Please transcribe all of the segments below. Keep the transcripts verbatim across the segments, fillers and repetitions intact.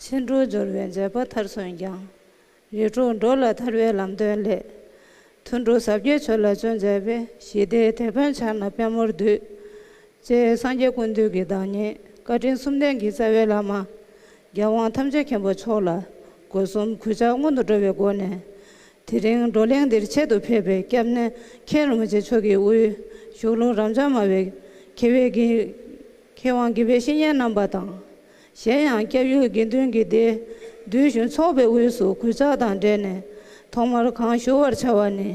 ཕྱིན་དྲུག་འབྱོར་བའི་མཛད་པ་མཐར་སོན་ཀྱང་། རིགས་དྲུག་འགྲོ་ལ་ཐར་བའི་ལམ་སྟོན་སླད། ཐུན་དྲུག་ཟབ་རྒྱས་ཆོས་ལ་བརྩོན་མཛད་པའི། ཞི་བདེའི་དེད་དཔོན་ཕྱག་ན་པདྨོར་འདུད། ཅེས་སངས་རྒྱས་ཀུན་འདུས་ཀྱི་བདག་ཉིད། བཀའ་དྲིན་གསུམ་ལྡན་གྱི་རྩ་བའི་བླ་མ། རྒྱལ་དབང་ཐམས་ཅད་མཁྱེན་པ་མཆོག་ལ། སྒོ་གསུམ་གུས་ཕྱག་སྔོན་དུ་འགྲོ་བའི་སྒོ་ནས། དེ་རིང་བགྲོ་གླེང་འདིར་ཆེད་དུ་ཕེབས་པའི་སྐྱབས་གནས་མཁན་རིན་པོ་ཆེ་མཆོག་གི་དབུས། བཞུགས་ལུང་རབ་འབྱམས་སྨྲ་བའི་མཁས་པའི་དགེ། མཁས་དབང་དགེ་བའི་བཤེས་གཉེན་རྣམ་པ་དང་། གཞན་ཡང་སྐྱབས་ཡུལ་དགེ་འདུན་གྱི་སྡེ། འདུས་གཞུང་ཚོགས་པའི་དབུས་སུ་གུས་ཕྱག་དང་འབྲེལ་ནས། ཐོག་མར་གང་ཞུ་བར་བྱ་བ་ནི།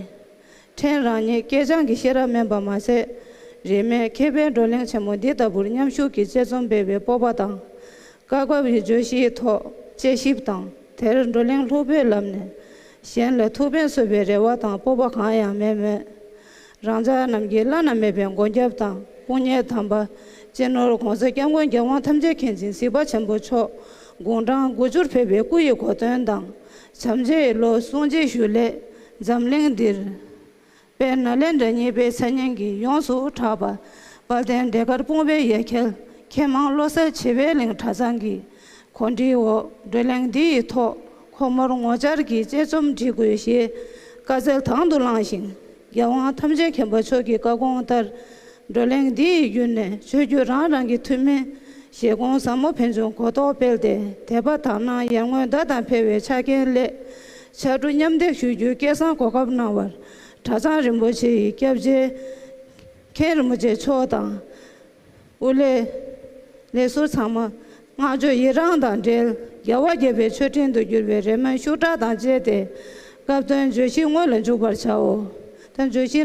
ཕྲན་རང་ཉིད་སྐྱེས་སྦྱངས་ཀྱི་ཤེས་རབ་དམན་པ་མ་ཟད། རིས་མེད་མཁས་པའི་བགྲོ་གླེང་ཆེན་མོ་འདི་ལྟ་བུར་མཉམ་ཞུགས་ཀྱིས་དཔྱད་རྩོམ་སྤེལ་བའི་སྤོབས་པ་དང་། བཀའ་བབས་ཀྱི་བརྗོད་གཞིའི་ཐོག་དཔྱད་ཞིབ་དང་། དེར་བགྲོ་གླེང་ལྷུག་པོའི་ལམ་ནས་གཞན་ལ་ཐུགས་ཕན་གསོས་པའི་རེ་བ་དང་སྤོབས་པ་གང་ཡང་མེད་མོད། རང་ཅག་རྣམས་ཀྱི་བླ་ན་མེད་པའི་མགོན་སྐྱབས་དང་། སྐུ་གཉེར་དམ་པ་སྤྱི་ནོར་༸གོང་ས་༸སྐྱབས་མགོན་རྒྱལ་དབང་ཐམས་ཅད་མཁྱེན་ཅིང་གཟིགས་པ་ཆེན་པོ་མཆོག་དགུང་གྲངས་དགུ་བཅུར་ཕེབས་པའི་སྐུ་ཡི་གོ་སྟོན་དང་། བྱམས་བརྩེའི་བློ་གསུང་བྱེད་ཞུ་སླད་འཛམ་གླིང་འདིར། དཔལ་ནཱ་ལེནྡྲ་གཉིས་པའི་མཚན་སྙན་གྱིས་ཡོངས་སུ་གྲགས་པ། དཔལ་ལྡན་འདྲེ་དཀར་དཔུང་པའི་ཡ་གྱལ། མཁས་མང་བློ་གསལ་བྱེ་བའི་གླིང་གྲྭ་ཚང་གི་གོ་སྒྲིག་འོག་བགྲོ་གླེང་འདི་ཡི་ཐོག་ཁོ་མོར་ངོ་བཅར་གྱིས་དཔྱད་རྩོམ་འབྲི་དགོས་ཞེས་བཀའ་སྩལ་དང་དུ་བླངས་ཤིང་། རྒྱལ་དབང་ཐམས་ཅད་མཁྱེན་པ་མཆོག་གི་བཀའ་དགོངས་ལྟར། བགྲོ་གླེང་འདི་ཡི་བརྒྱུད་ནས་ཆོས་བརྒྱུད་རང་རང་གི་ཐུན་མིན་བཞེད་དགོངས་ཟབ་མོ་ཕན་ཚུན་གོ་རྟོགས་སྤེལ་ཏེ། དད་པ་དག་སྣང་ཡར་ངོའི་ཟླ་དང་འཕེལ་བའི་ཆ་རྐྱེན་སླད། ཕྱར་གྲུ་མཉམ་འདེགས་ཞུ་རྒྱུའི་སྐལ་བཟང་གོ་སྐབས་གནང་བར། གྲྭ་ཚང་རིན་པོ་ཆེ་ཡི་སྐྱབས་རྗེ་མཁན་རིན་པོ་ཆེ་མཆོག་དང་། དབུ་ལས། ལས་ཟུར་ཚང་མ་བསྔགས་བརྗོད་ཡི་རངས་དང་འབྲེལ། རྒྱལ་བ་དགྱེས་པའི་མཆོད་སྤྲིན་དུ་གྱུར་པའི་རེ་སྨོན་ཤུགས་དྲག་དང་བཅས་ཏེ། སྐབས་དོན་བརྗོད་གཞི་དངོས་ལ་འཇུག་པར་བྱའོ། ད་བརྗོད་གཞི་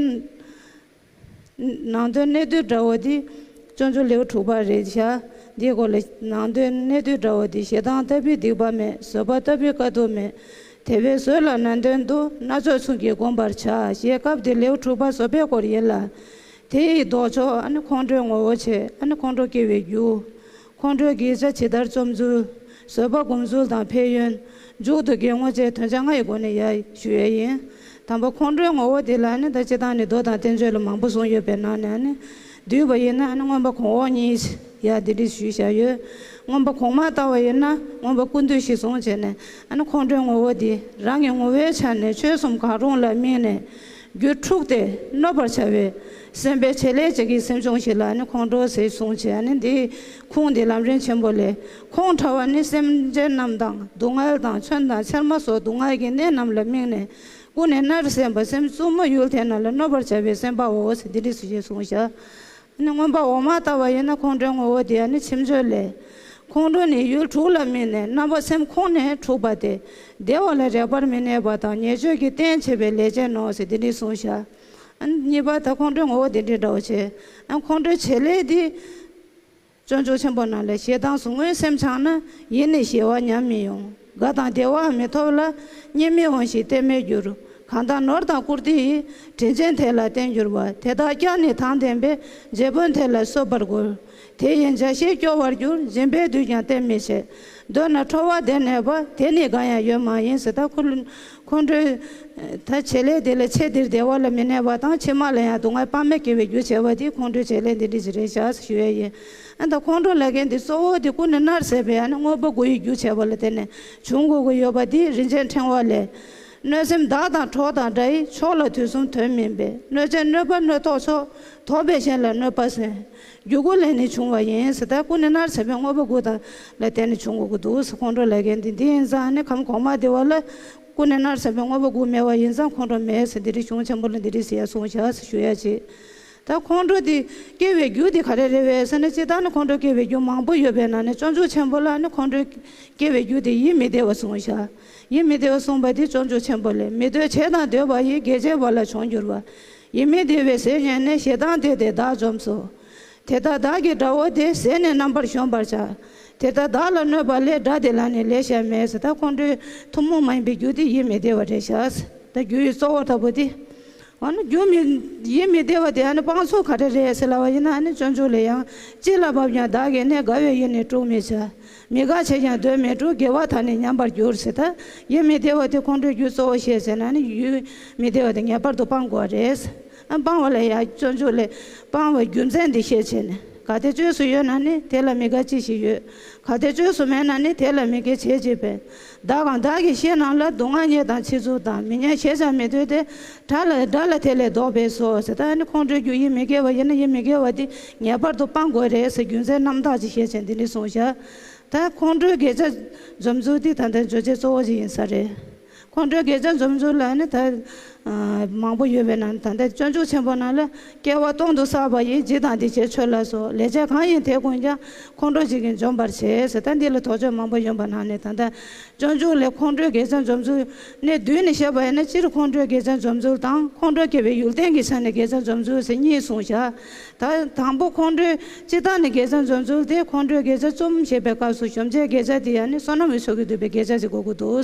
ནང་དོན་གནད་བསྡུས་འདྲ་བོ་འདི་སྤྱོད་འཇུག་ལེའུ་དྲུག་པ་རེད་བཞག་འདིའི་སྐོར་ལ་ནང་དོན་གནད་བསྡུས་འདྲ་བོ་འདི་ཞེ་སྡང་ལྟ་བུའི་སྡིག་པ་མེད། བཟོད་པ་ལྟ་བུའི་དཀའ་སྡུག་མེད། དེ་བས་བཟོད་ལ་ནན་ཏན་དུ། སྣ་ཚོགས་ཚུལ་གྱིས་བསྒོམ་པར་བྱ། ཞེས་སྐབས་འདིར་ལེའུ་དྲུག་པ་བཟོད་པའི་སྐོར་ཡིན་ལ། དེ་ཡི་ལྡོག་ཕྱོགས་ཨ་ནི་ཁོང་ཁྲོའི་ངོ་བོ་བྱས། ཨ་ནི་ཁོང་ཁྲོ་སྐྱེ་བའི་རྒྱུ། ཁོང་ཁྲོའི་དགེ་རྩ་ཇི་ལྟར་རྩོམ་ཚུལ། བཟོད་པ་སྒོམ་ཚུལ་དང་ཕན་ཡོན། མཇུག་ཏུ་དགེ་བསྔོ་བཅས་དོན་ཚན་ལྔ་ཡི་སྒོ་ནས་ཡར་ཞུ་ཡས་ཡིན། དང་པོ་ཁོང་ཁྲོའི་ངོ་བོ་འདི་ལ་ནི་ད་སྤྱིར་བཏང་ནས་མདོ་དང་བསྟན་བཅོས་ལ་མང་པོ་གསུངས་ཡོད་པའི་ནང་ནས་ནི། བསྡུས་པ་ཡིན་ན་ནི་མངོན་པ་གོང་འོག་གཉིས་ཡར་འདི་འདྲ་ཞུས་བཞག་ཡོད། མངོན་པ་གོང་མ་ལྟ་བ་ཡིན་ན་མངོན་པ་ཀུན་བཏུས་ཤེས་གསུངས་བྱས་ནས། ཨ་ནི་ཁོང་ཁྲོའི་ངོ་བོ་འདི་རང་གི་ངོ་བོའི་ཆ་ནས་ཆོས་གསུམ་གང་རུང་ལ་དམིགས་ནས། རྒྱུད་འཁྲུགས་ཏེ་གནོད་པར་བྱ་བའི་སེམས་པའི་བྱེད་ལས་བྱེད་ཀྱི་སེམས་བྱུང་ཞིག་ལ་ནི་ཁོང་ཁྲོ་ཟེར་གསུངས་བྱས། ཨ་ནི་འདིའི་ཁུངས་འདི་ལམ་རིམ་ཆེན་པོ་ལས། ཁོང་ཁྲོ་བ་ནི་སེམས་ཅན་རྣམས་དང་སྡུག་བསྔལ་དང་མཚོན་དང་ཚེར་མ་སོགས་སྡུག་བསྔལ་གྱི་གནས་རྣམས་ལ་དམིགས་ནས། ཀུན་ནས་མནར་སེམས་པ་སེམས་རྩུབ་མོ་ཡུལ་དེ་རྣམས་ལ་གནོད་པར་བྱ་བའི་སེམས་པའོ་ཟེར་འདི་འདྲ་ཞིག་གསུངས་བཞག་ཨ་ནི་མངོན་པ་འོག་མ་ལྟ་བ་ཡིན་ན་ཁོང་ཁྲོའི་ངོ་བོ་དེ་ཨ་ནི་ཁྱིམ་སྤྱོད་ལས། ཁོང་ཁྲོ་ནི་ཡུལ་དྲུག་ལ་དམིགས་ནས་རྣམ་པ་སེམས་ཁོང་ནས་འཁྲུགས་པ་སྟེ། བདེ་བ་ལ་རེག་པར་མི་ནུས་པ་དང་ཉེས་སྤྱོད་ཀྱི་རྟེན་བྱེད་པའི་ལས་ཅན་ནོ་ཟེར་འདི་འདྲ་གསུངས་བཞག་ཨ་ནི་གཉིས་པ་ད་ཁོང་ཁྲོའི་ངོ་བོ་དེ་འདྲའི་འདྲ་བོ་བྱས། ཨ་ཁོང་ཁྲོའི་བྱེད་ལས་འདི། སྤྱོད་འཇུག་ཆེན་པོ་ནང་ལས། ཞེ་སྡང་ཟུག་རྔུའི་སེམས་འཆང་ན། ཡིད་ནི་ཞི་བ་ཉམས་མི་ཡོང་། དགའ་དང་བདེ་བའང་མི་ཐོབ་ལ། གཉིད་མི་འོང་ཞིང་གཏན་མེད་འགྱུར། གང་དག་ནོར་དང་བཀུར་སྟི་ཡིས། དྲིན་ཅན་དེ་ལ་བརྟེན་གྱུར་པ། དེ་དག་ཀྱང་ནི་དང་ལྡན་པས། རྗེ་དཔོན་དེ་ལ་གསོད་པར་རྒོལ། དེ་ཡི་འཇའ་ཤིང་སྐྱོ་བར་འགྱུར། སྦྱིན་པས་བསྡུས་ཀྱང་བསྟེན་མི་བྱེད། འདོད་ན་ཁྲོ་བ་བདེར་གནས་པ། དེ་ནི་འགའ་ཡང་ཡོད་མ་ཡིན་ཟེར། ད་ཁོ་ཁོང་ཁྲོའི་ད་བྱེད་ལས་དེ་ལ་ཆེས་འདིར་བདེ་བ་ལ་མི་གནས་པ་དང་། ཕྱི་མ་ལ་ཡང་སྡུག་བསྔལ་དཔག་མེད་སྐྱེ་བའི་རྒྱུ་བྱེད་པ་དེ་ཁོང་ཁྲོའི་བྱེད་ལས་འདི་འདྲ་ཞིག་རེད་བཞག་ཞུ་ཡས་ཡིན། ཨ་ད་ཁོང་ཁྲོ་ལབ་མཁན་འདི་གཙོ་བོ་དེ་ཀུན་ནས་མནར་ཟེར་བའི་ཨ་ནི་དངོས་པོ་དགུ་ཡི་རྒྱུ་བྱས་པ་ལ་བརྟེན་ནས་བྱུང་དགོས་ཀྱི་ཡོད་པ་འདི་རིན་ཆེན་ཕྲེང་བ་ལས། གནོད་སེམས་བདག་དང་གྲོགས་དང་འདྲ་ཡི། ཕྱོགས་ལ་དུས་གསུམ་དོན་སྨིན་པས། གནོད་བྱེད་གནོད་པ་གནོད་ཐོགས་ཆོས། དོགས་པས་གཞན་ལ་གནོད་པ་སེལ། རྒྱུ་དགུ་ལས་ནི་བྱུང་བ་ཡིན་ཟེར། ད་ཀུན་ནས་མནར་ཟེར་བའི་དངོས་པོ་དགུ་དང་ལ་བརྟེན་ནས་བྱུང་དགོས་ཀྱི་འདུག་ཟེར། ཁོང་ཁྲོ་ལབ་མཁན་འདི་འདི་ཡིན་ཙང་ནི་ཁམས་གོང་མ་འདི་བ་ལ། ཀུན་ནས་མནར་ཟེར་བའི་དངོས་པོ་དགུ་མེད་པ་ཡིན་ཙང་ཁོང་ཁྲོ་མེད་ཟེར། འདི་རིགས་གཞུང་ཆེན་པོ་ལ་འདི་རིགས་ཟེར་ཡ་གསུངས་བཞག་ཟེར་ཞུ་ཡ་བྱེད། ད་ཁོང་ཁྲོ་འདི་སྐྱེ་བའི་རྒྱུ་འདི་ག་རེ་རེད་པས་ཟེར་ན། སྤྱིར་བཏང་ནི་ཁོང་ཁྲོ་སྐྱེ་བའི་རྒྱུ་མང་པོ་ཡོད་པའི་ནང་ནས་སྤྱོད་འཇུག་ཆེན་པོ་ལ་ནི་ཁོང་ཁྲོ་སྐྱེ་བའི་རྒྱུ་དེ་ཡིད་མི་བདེ་བ་གསུངས་བཞག་ཡིད་མི་བདེ་བ་གསུངས་པ་འདི་སྤྱོད་འཇུག་ཆེན་པོ་ལས། མི་འདོད་བྱས་དང་འདོད་པ་ཡི། གེགས་བྱེད་པ་ལ་བྱུང་གྱུར་པ། ཡིད་མི་བདེ་བའི་ཟས་ཉན་ནས། ཞེ་སྡང་དེ་དེ་བདག་འཇོམས་སོ། དེ་ལྟར་བདག་གི་དགྲ་བོ་དེ། ཟས་ནི་རྣམ་པར་གཞོམ་པར་བྱ། དེ་ལྟར་བདག་ལ་གནོད་པ་ལས། དགྲ་དེ་ལ་ནི་ལེགས་ཤ་མེད་ཟེར། ད་ཁོང་ཁྲོའི་ཐུན་མོང་མ་ཡིན་པའི་རྒྱུ་དེ་ཡིད་མི་བདེ་བ་རེད་བཞག་ད་རྒྱུ་ཡི་གཙོ་བོ་ལྟ་བུ་དེ། འོ་ན་རྒྱུ་མི་ཡིད་མི་བདེ་བ་དེ་ཨ་ནི་སྤང་ཚུལ་ག་རེ་རེད་ཟེར་ལབ་པ་ཡིན་ན། ཨ་ནི་སྤྱོད་འཇུག་ལས་ཡང་། ཅི་ལ་བབ་ཀྱང་བདག་གིས་གནས། དགའ་བའི་ཡིད་ནི་དཀྲུགས་མི་བྱ། མི་དགའ་བྱས་ཀྱང་འདོད་མི་འགྲུབ། དགེ་བ་དག་ནི་ཉམས་པར་འགྱུར་ཟེར། ད་ཡིད་མི་བདེ་བ་དེ་ཁོང་ཁྲོའི་རྒྱུ་གཙོ་བོ་བཤད་ཟེར་ན་ནི། ཡིད་མི་བདེ་བ་དེ་ངེས་པར་དུ་སྤང་དགོས་པ་རེད། ཨ་སྤང་བ་ལ་ཡང་སྤྱོད་འཇུག་ལས་སྤང་བའི་རྒྱུ་མཚན་འདི་བཤད་བྱས་ནས། གལ་ཏེ་བཅོས་སུ་ཡོད་ན་ནི་དེ་ལ་མི་དགའ་ཅི་ཞིག་ཡོད། གལ་ཏེ་བཅོས་སུ་མེད་ན་ནི་དེ་ལ་མི་དགེ་བྱེད་ཅེས་པས། བདག་གམ་བདག་གི་ཤེས་རྣམས་ལ་སྡུག་བསྔལ་རྙེད་དང་ཕྱི་ཚུལ་དང་མི་རྙེད་ཞེས་བྱ་མི་འདོད་དེ། དགྲ་ལ་དགྲ་ལ་དེ་ལས་བཟློག་པས་སོ་ཟེར། ད་ནི་ཁོང་ཁྲོའི་རྒྱུ་ཡིད་མི་དགེ་བ་ཡིན་ན་ཡིད་མི་དགེ་བ་དེ་ངེས་པར་དུ་སྤང་དགོས་རེད་ཟེར། རྒྱུ་མཚན་རྣམ་དག་ཅིག་བཤད་བྱས་འདི་འདྲ་གསུངས་བཞག་ད་ཁོང་ཁྲོའི་དགེ་རྩ་འཇོམས་ཚུལ་དེ་ད་ལྟ་བརྗོད་བྱ་གཙོ་བོ་ཞིག་ཡིན་ས་རེད། ཁོང་ཁྲོའི་དགེ་རྩ་འཇོམས་ཚུལ་ལ་ནི་ད་མང་པོ་ཡོད་པའི་ནང་ད་ལྟ་སྤྱོད་འཇུག་ཆེན་པོ་ནང་ལ། སྐྱེ་བ་སྟོང་དུ་བསགས་པ་ཡི། འཇིག་དང་འདི་ཕྱིའི་ཆོས་ལ་སོགས། ལེགས་སྤྱད་གང་ཡིན་དེ་ཀུན་ཀྱང་། ཁོང་ཁྲོ་འཇིག་གིས་འཇོམས་པར་བྱེད་ཟེར། ད་འདི་ལ་དོགས་གཅོད་མང་པོ་ཡོད་པ་ནང་ནས་ད་ལྟ་སྤྱོད་འཇུག་ལས་ཁོང་ཁྲོའི་དགེ་རྩ་འཇོམས་ཚུལ་ནས་བསྡུས་ནས་བཤད་པ་ཡིན་ན། སྤྱིར་ཁོང་ཁྲོའི་དགེ་རྩ་འཇོམས་ཚུལ་དང་། ཁོང་ཁྲོ་སྐྱེ་བའི་ཡུལ་རྟེན་གྱི་ཆ་ནས་དགེ་རྩ་འཇོམས་ཚུལ་ཟེར་གཉིས་གསུངས་བཞག་ད་དང་པོ་ཁོང་ཁྲོའི་སྤྱི་བཏང་ནས་དགེ་རྩ་འཇོམས་ཚུལ་དེ། ཁོང་ཁྲོའི་དགེ་རྩ་གསུམ་ཞེས་པའི་སྐབས་སུ་གཞོམ་བྱའི་དགེ་རྩ་དེ་ཡང་ནི་བསོད་ནམས་ཀྱི་ཚོགས་ཀྱིས་བསྡུས་པའི་དགེ་རྩ་ཞིག་དགོས་ཀྱི་འདུག་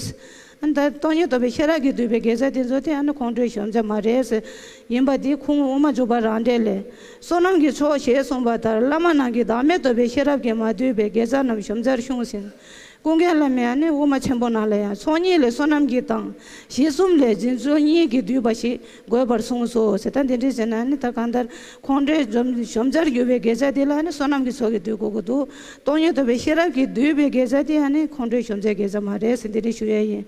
ཨ་ནི་ད་སྟོང་ཉིད་རྟོགས་པའི་ཤེས་རབ་ཀྱིས་བསྡུས་པའི་དགེ་རྩ་དེ་ཚོ་དེ་ཨ་ནི་ཁོང་ཁྲོའི་གཞོམ་བྱ་མ་རེད་ཟེར། ཡིན་པ་འདི་ཁུངས་དབུ་མ་འཇུག་པ་རང་འགྲེལ་ལས། བསོད་ནམས་ཀྱི་ཚོགས་ཞེས་གསུངས་པ་ལྟར། བླ་མ་རྣམས་ཀྱིས་བདག་མེད་རྟོགས་པའི་ཤེས་རབ་ཀྱིས་མ་བསྡུས་པའི་དགེ་རྩ་རྣམས་གཞོམ་བྱར་གསུངས་ཟིན། ཀུན་མཁྱེན་བླ་མའི་ཨ་ནི་དབུ་མ་ཆེན་པོ་ནང་ལ་ཡང་ཚོགས་གཉིས་ལས་བསོད་ནམས་ཀྱི་དང་། གཞི་གསུམ་ལས་རྗེས་འཇུག་གཉིས་ཀྱིས་བསྡུས་པ་ཞིག་དགོས་པར་གསུངས་སོ་ཟེར། ད་འདི་འདྲའི་བྱས་ན་ནི་ད་གང་ལྟར་ཁོང་ཁྲོའི་གཞོམ་བྱར་གྱུར་པའི་དགེ་རྩ་འདི་ལ་ནི་བསོད་ནམས་ཀྱི་ཚོགས་ཀྱིས་བསྡུ་དགོས་ཀྱི་འདུག་སྟོང་ཉིད་རྟོགས་པའི་ཤེས་རབ་ཀྱིས་བསྡུས་པའི་དགེ་རྩ་འདི་ཡང་ནི་ཁོང་ཁྲོའི་གཞོམ་བྱའི་དགེ་རྩ་མ་རེད་ཟེར། འདི་འདྲའི་ཞུ་ཡས་ཡིན།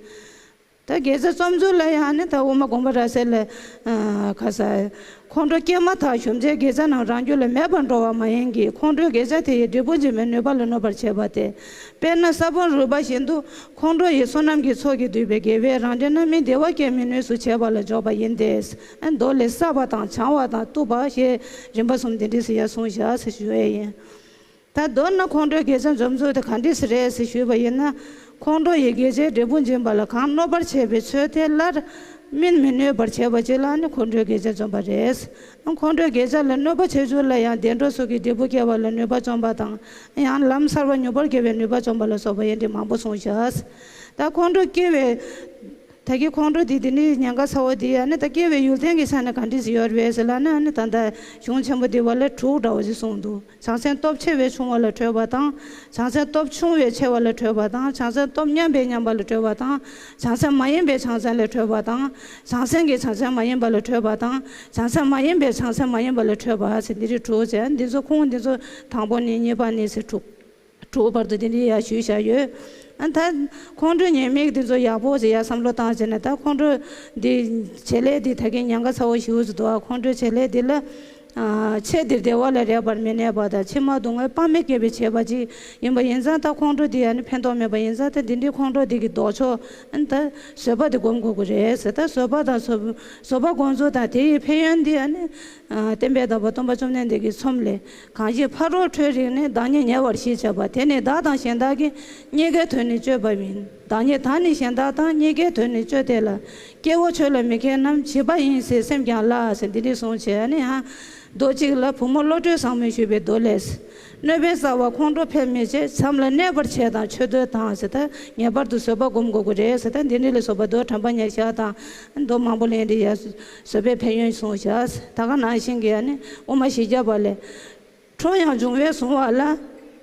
ད་དགེ་རྩ་རྩོམ་ཚུལ་ལ་ཡང་ནི་ད་དབུ་མ་དགོངས་པ་རབ་གསལ་ལས། ཁ་ས། ཁོང་ཁྲོ་སྐྱེས་མ་ཐག་གཞོམ་བྱའི་དགེ་རྩ་རྣམས་རང་རྒྱུད་ལ་མེད་པར་འགྲོ་བ་མ་ཡིན་གྱི། ཁོང་ཁྲོའི་དགེ་རྩ་དེ་ཡིས་འབྲས་བུ་འབྱིན་པའི་ནུས་པ་ལ་གནོད་པར་བྱེད་པ་སྟེ། དཔེར་ན་ས་བོན་རུལ་པ་བཞིན་དུ། ཁོང་ཁྲོ་ཡིས་བསོད་ནམས་ཀྱི་ཚོགས་ཀྱིས་བསྡུས་པའི་དགེ་བས་རང་འབྲས་རྣམ་སྨིན་བདེ་བ་སྐྱེ་མི་ནུས་སུ་བྱེད་པ་ལ་འཇོག་པ་ཡིན་ཏེ། མདོ་ལས་བསགས་པ་དང་བྱང་བ་དང་བཏུབ་པ་ཞེས་རིམ་པ་གསུམ་འདི་འདྲ་ཟེར་ཡ་གསུངས་བཞག་ཟེར་ཞུ་ཡས་ཡིན། ད་མདོར་ན་ཁོང་ཁྲོའི་དགེ་རྩ་འཇོམས་ཚུལ་དེ་ག་འདྲ་ཞིག་རེད་ཟེར་ཞུས་པ་ཡིན་ན། ཁོང་ཁྲོ་ཡི་དགེ་རྩའི་འབྲས་བུ་འབྱིན་པ་ལ་གང་གནོད་པར་བྱེད་པའི་ཚུལ་དེ་སླར་སྨིན་མི་ནུས་པར་བྱེད་པ་ཅིག་ལ་ནི་ཁོང་ཁྲོའི་དགེ་རྩ་འཇོམས་པ་རེད། ཁོང་ཁྲོའི་དགེ་རྩ་ལ་གནོད་པ་བྱེད་ཚུལ་ལ་ཡང་བདེ་འགྲོ་སོགས་ཀྱི་འབྲས་བུ་སྐྱེ་བ་ལ་ནུས་པ་བཅོམ་པ་དང་། ཡང་ལམ་གསར་པ་མྱུར་པོར་སྐྱེ་བའི་ནུས་པ་བཅོམ་པ་ལ་སོགས་པ་ཡིན་ཏེ་མང་པོ་གསུངས་བཞག་ད་ཁོང་ཁྲོ་སྐྱེ་བའི། ད་གིན་ཁོང་ཁྲོ་འདི་འདི་ནི་ཉེན་ཁ་ཚ་བོ་འདི་ཡང་ནི་ད་སྐྱེ་བའི་ཡུལ་རྟེན་གྱི་ཆ་ནས་ག་འདྲ་ཞིག་ཡོད་རེད་ཟེར་ལབ་ན། ནི་ད་ལྟ་གཞུང་ཆེན་པོ་འདི་བ་ལས་དྲུག་འདྲ་བོ་ཞིག་གསུངས་འདུག་བྱང་སེམས་སྟོབས་ཆེ་བས་ཆུང་བ་ལ་ཁྲོས་པ་དང་། བྱང་སེམས་སྟོབས་ཆུང་བས་ཆེ་བ་ལ་ཁྲོས་པ་དང་། བྱང་སེམས་སྟོབས་མཉམ་པས་མཉམ་པ་ལ་ཁྲོས་པ་དང་། བྱང་སེམས་མ་ཡིན་པས་བྱང་སེམས་ལ་ཁྲོས་པ་དང་། བྱང་སེམས་ཀྱིས་བྱང་སེམས་མ་ཡིན་པ་ལ་ཁྲོས་པ་དང་། བྱང་སེམས་མ་ཡིན་པས་བྱང་སེམས་མ་ཡིན་པ་ལ་ཁྲོས་པ་ཟེར་འདི་རིགས་དྲུག་བྱས། འདི་ཚོ་ཁུངས་འདི་ཚོ་དང་པོ་ནས་གཉིས་པ་ནས་ཟེར་དྲུག་དྲུག་བར་དུ་དེ་འདྲའི་ཡར་ཞུས་བཞག་ཡོད། ཨ་ད་ཁོང་ཁྲོའི་ཉེས་དམིགས་དེ་ཚོ་ཡག་པོ་ཞིག་ཡར་བསམ་བློ་བཏང་བྱས་ནས། ད་ཁོང་ཁྲོ་འདི་བྱེད་ལས་འདི་ད་གིན་ཉེན་ཁ་ཚ་བོ་ཞེ་པོ་ཅིག་འདུག་ཨ་ཁོང་ཁྲོའི་བྱེད་ལས་འདི་ལ་ཨ་ཕྱི་དེར་བདེ་བ་ལ་རེག་པར་མི་གནས་པ་དང་། ཕྱི་མ་སྡུག་བསྔལ་དཔག་མེད་སྐྱེད་པའི་བྱེད་པ་ཅིག་ཡིན་པ་ཡིན་ཙང་། ད་ཁོང་ཁྲོ་འདི་ཡང་ནི་ཕན་ཐོགས་མེད་པ་ཡིན་ཙང་། ད་འདི་འདྲའི་ཁོང་ཁྲོ་འདི་གི་ལྡོག་ཕྱོགས་ཨ་ནི་ད་བཟོད་པ་འདི་སྒོམ་དགོས་ཀྱི་རེད་ཟེར། ད་བཟོད་པ་དང་བཟོད་བཟོད་པ་སྒོམ་ཚུལ་དང་དེ་ཡི་ཕན་ཡོན་འདི་ཨ་ནི་བསྟན་པའི་བདག་པོ་སྟོན་པ་བཅོམ་ལྡན་འདས་ཀྱི་ཚོམས་ལས། གང་ཞིག་ཕ་རོལ་ཁྲོས་རིགས་ནི། བདག་ཉིད་ཉེ་བར་ཞི་བྱ་བ། དེ་ནི་བདག་དང་གཞན་དག་གི། གཉི་གའི་དོན་ནི་སྤྱོད་པ་མིན། བདག་ཉིད་དང་ནི་གཞན་དག་དང་། གཉི་གའི་དོན་ནི་སྤྱོད་དེ་ལ། སྐྱེ་བོ་ཆོས་ལ་མི་མཁས་རྣམས། བྱིས་པ་ཡིན་ཟེར་སེམས་ཀྱང་སླ་ཟེར་འདི་འདྲ་གསུངས་བྱས་ནས། ཡང་མདོ་གཅིག་ལ་བུ་མོ་བློ་གྲོས་བཟང་མོས་ཞུས་པའི་མདོ་ལས། གནོད་པའི་རྩ་བ་ཁོང་ཁྲོ་འཕེལ་མི་བྱེད། བྱམས་ལ་གནས་པར་བྱེད་དང་ཆོས་འདོད་དང་ཟེར། ད་ངེས་པར་དུ་བཟོད་པ་སྒོམ་དགོས་ཀྱི་རེད་ཟེར། ད་འདི་འདྲ་ལ་སོགས་པ་མདོ་དྲན་པ་ཉེར་བཞག་དང་མདོ་མང་པོ་ལ་འདི་ཡ་བཟོད་པའི་ཕན་ཡོན་གསུངས་བཞག་ད་ག་ནང་བཞིན་གྱི་ཡ་ནི་དབུ་མ་བཞི་བརྒྱ་པ་ལས། ཁྲོ་ཡང་འབྱུང་བས་གཟུང་བ་ལ།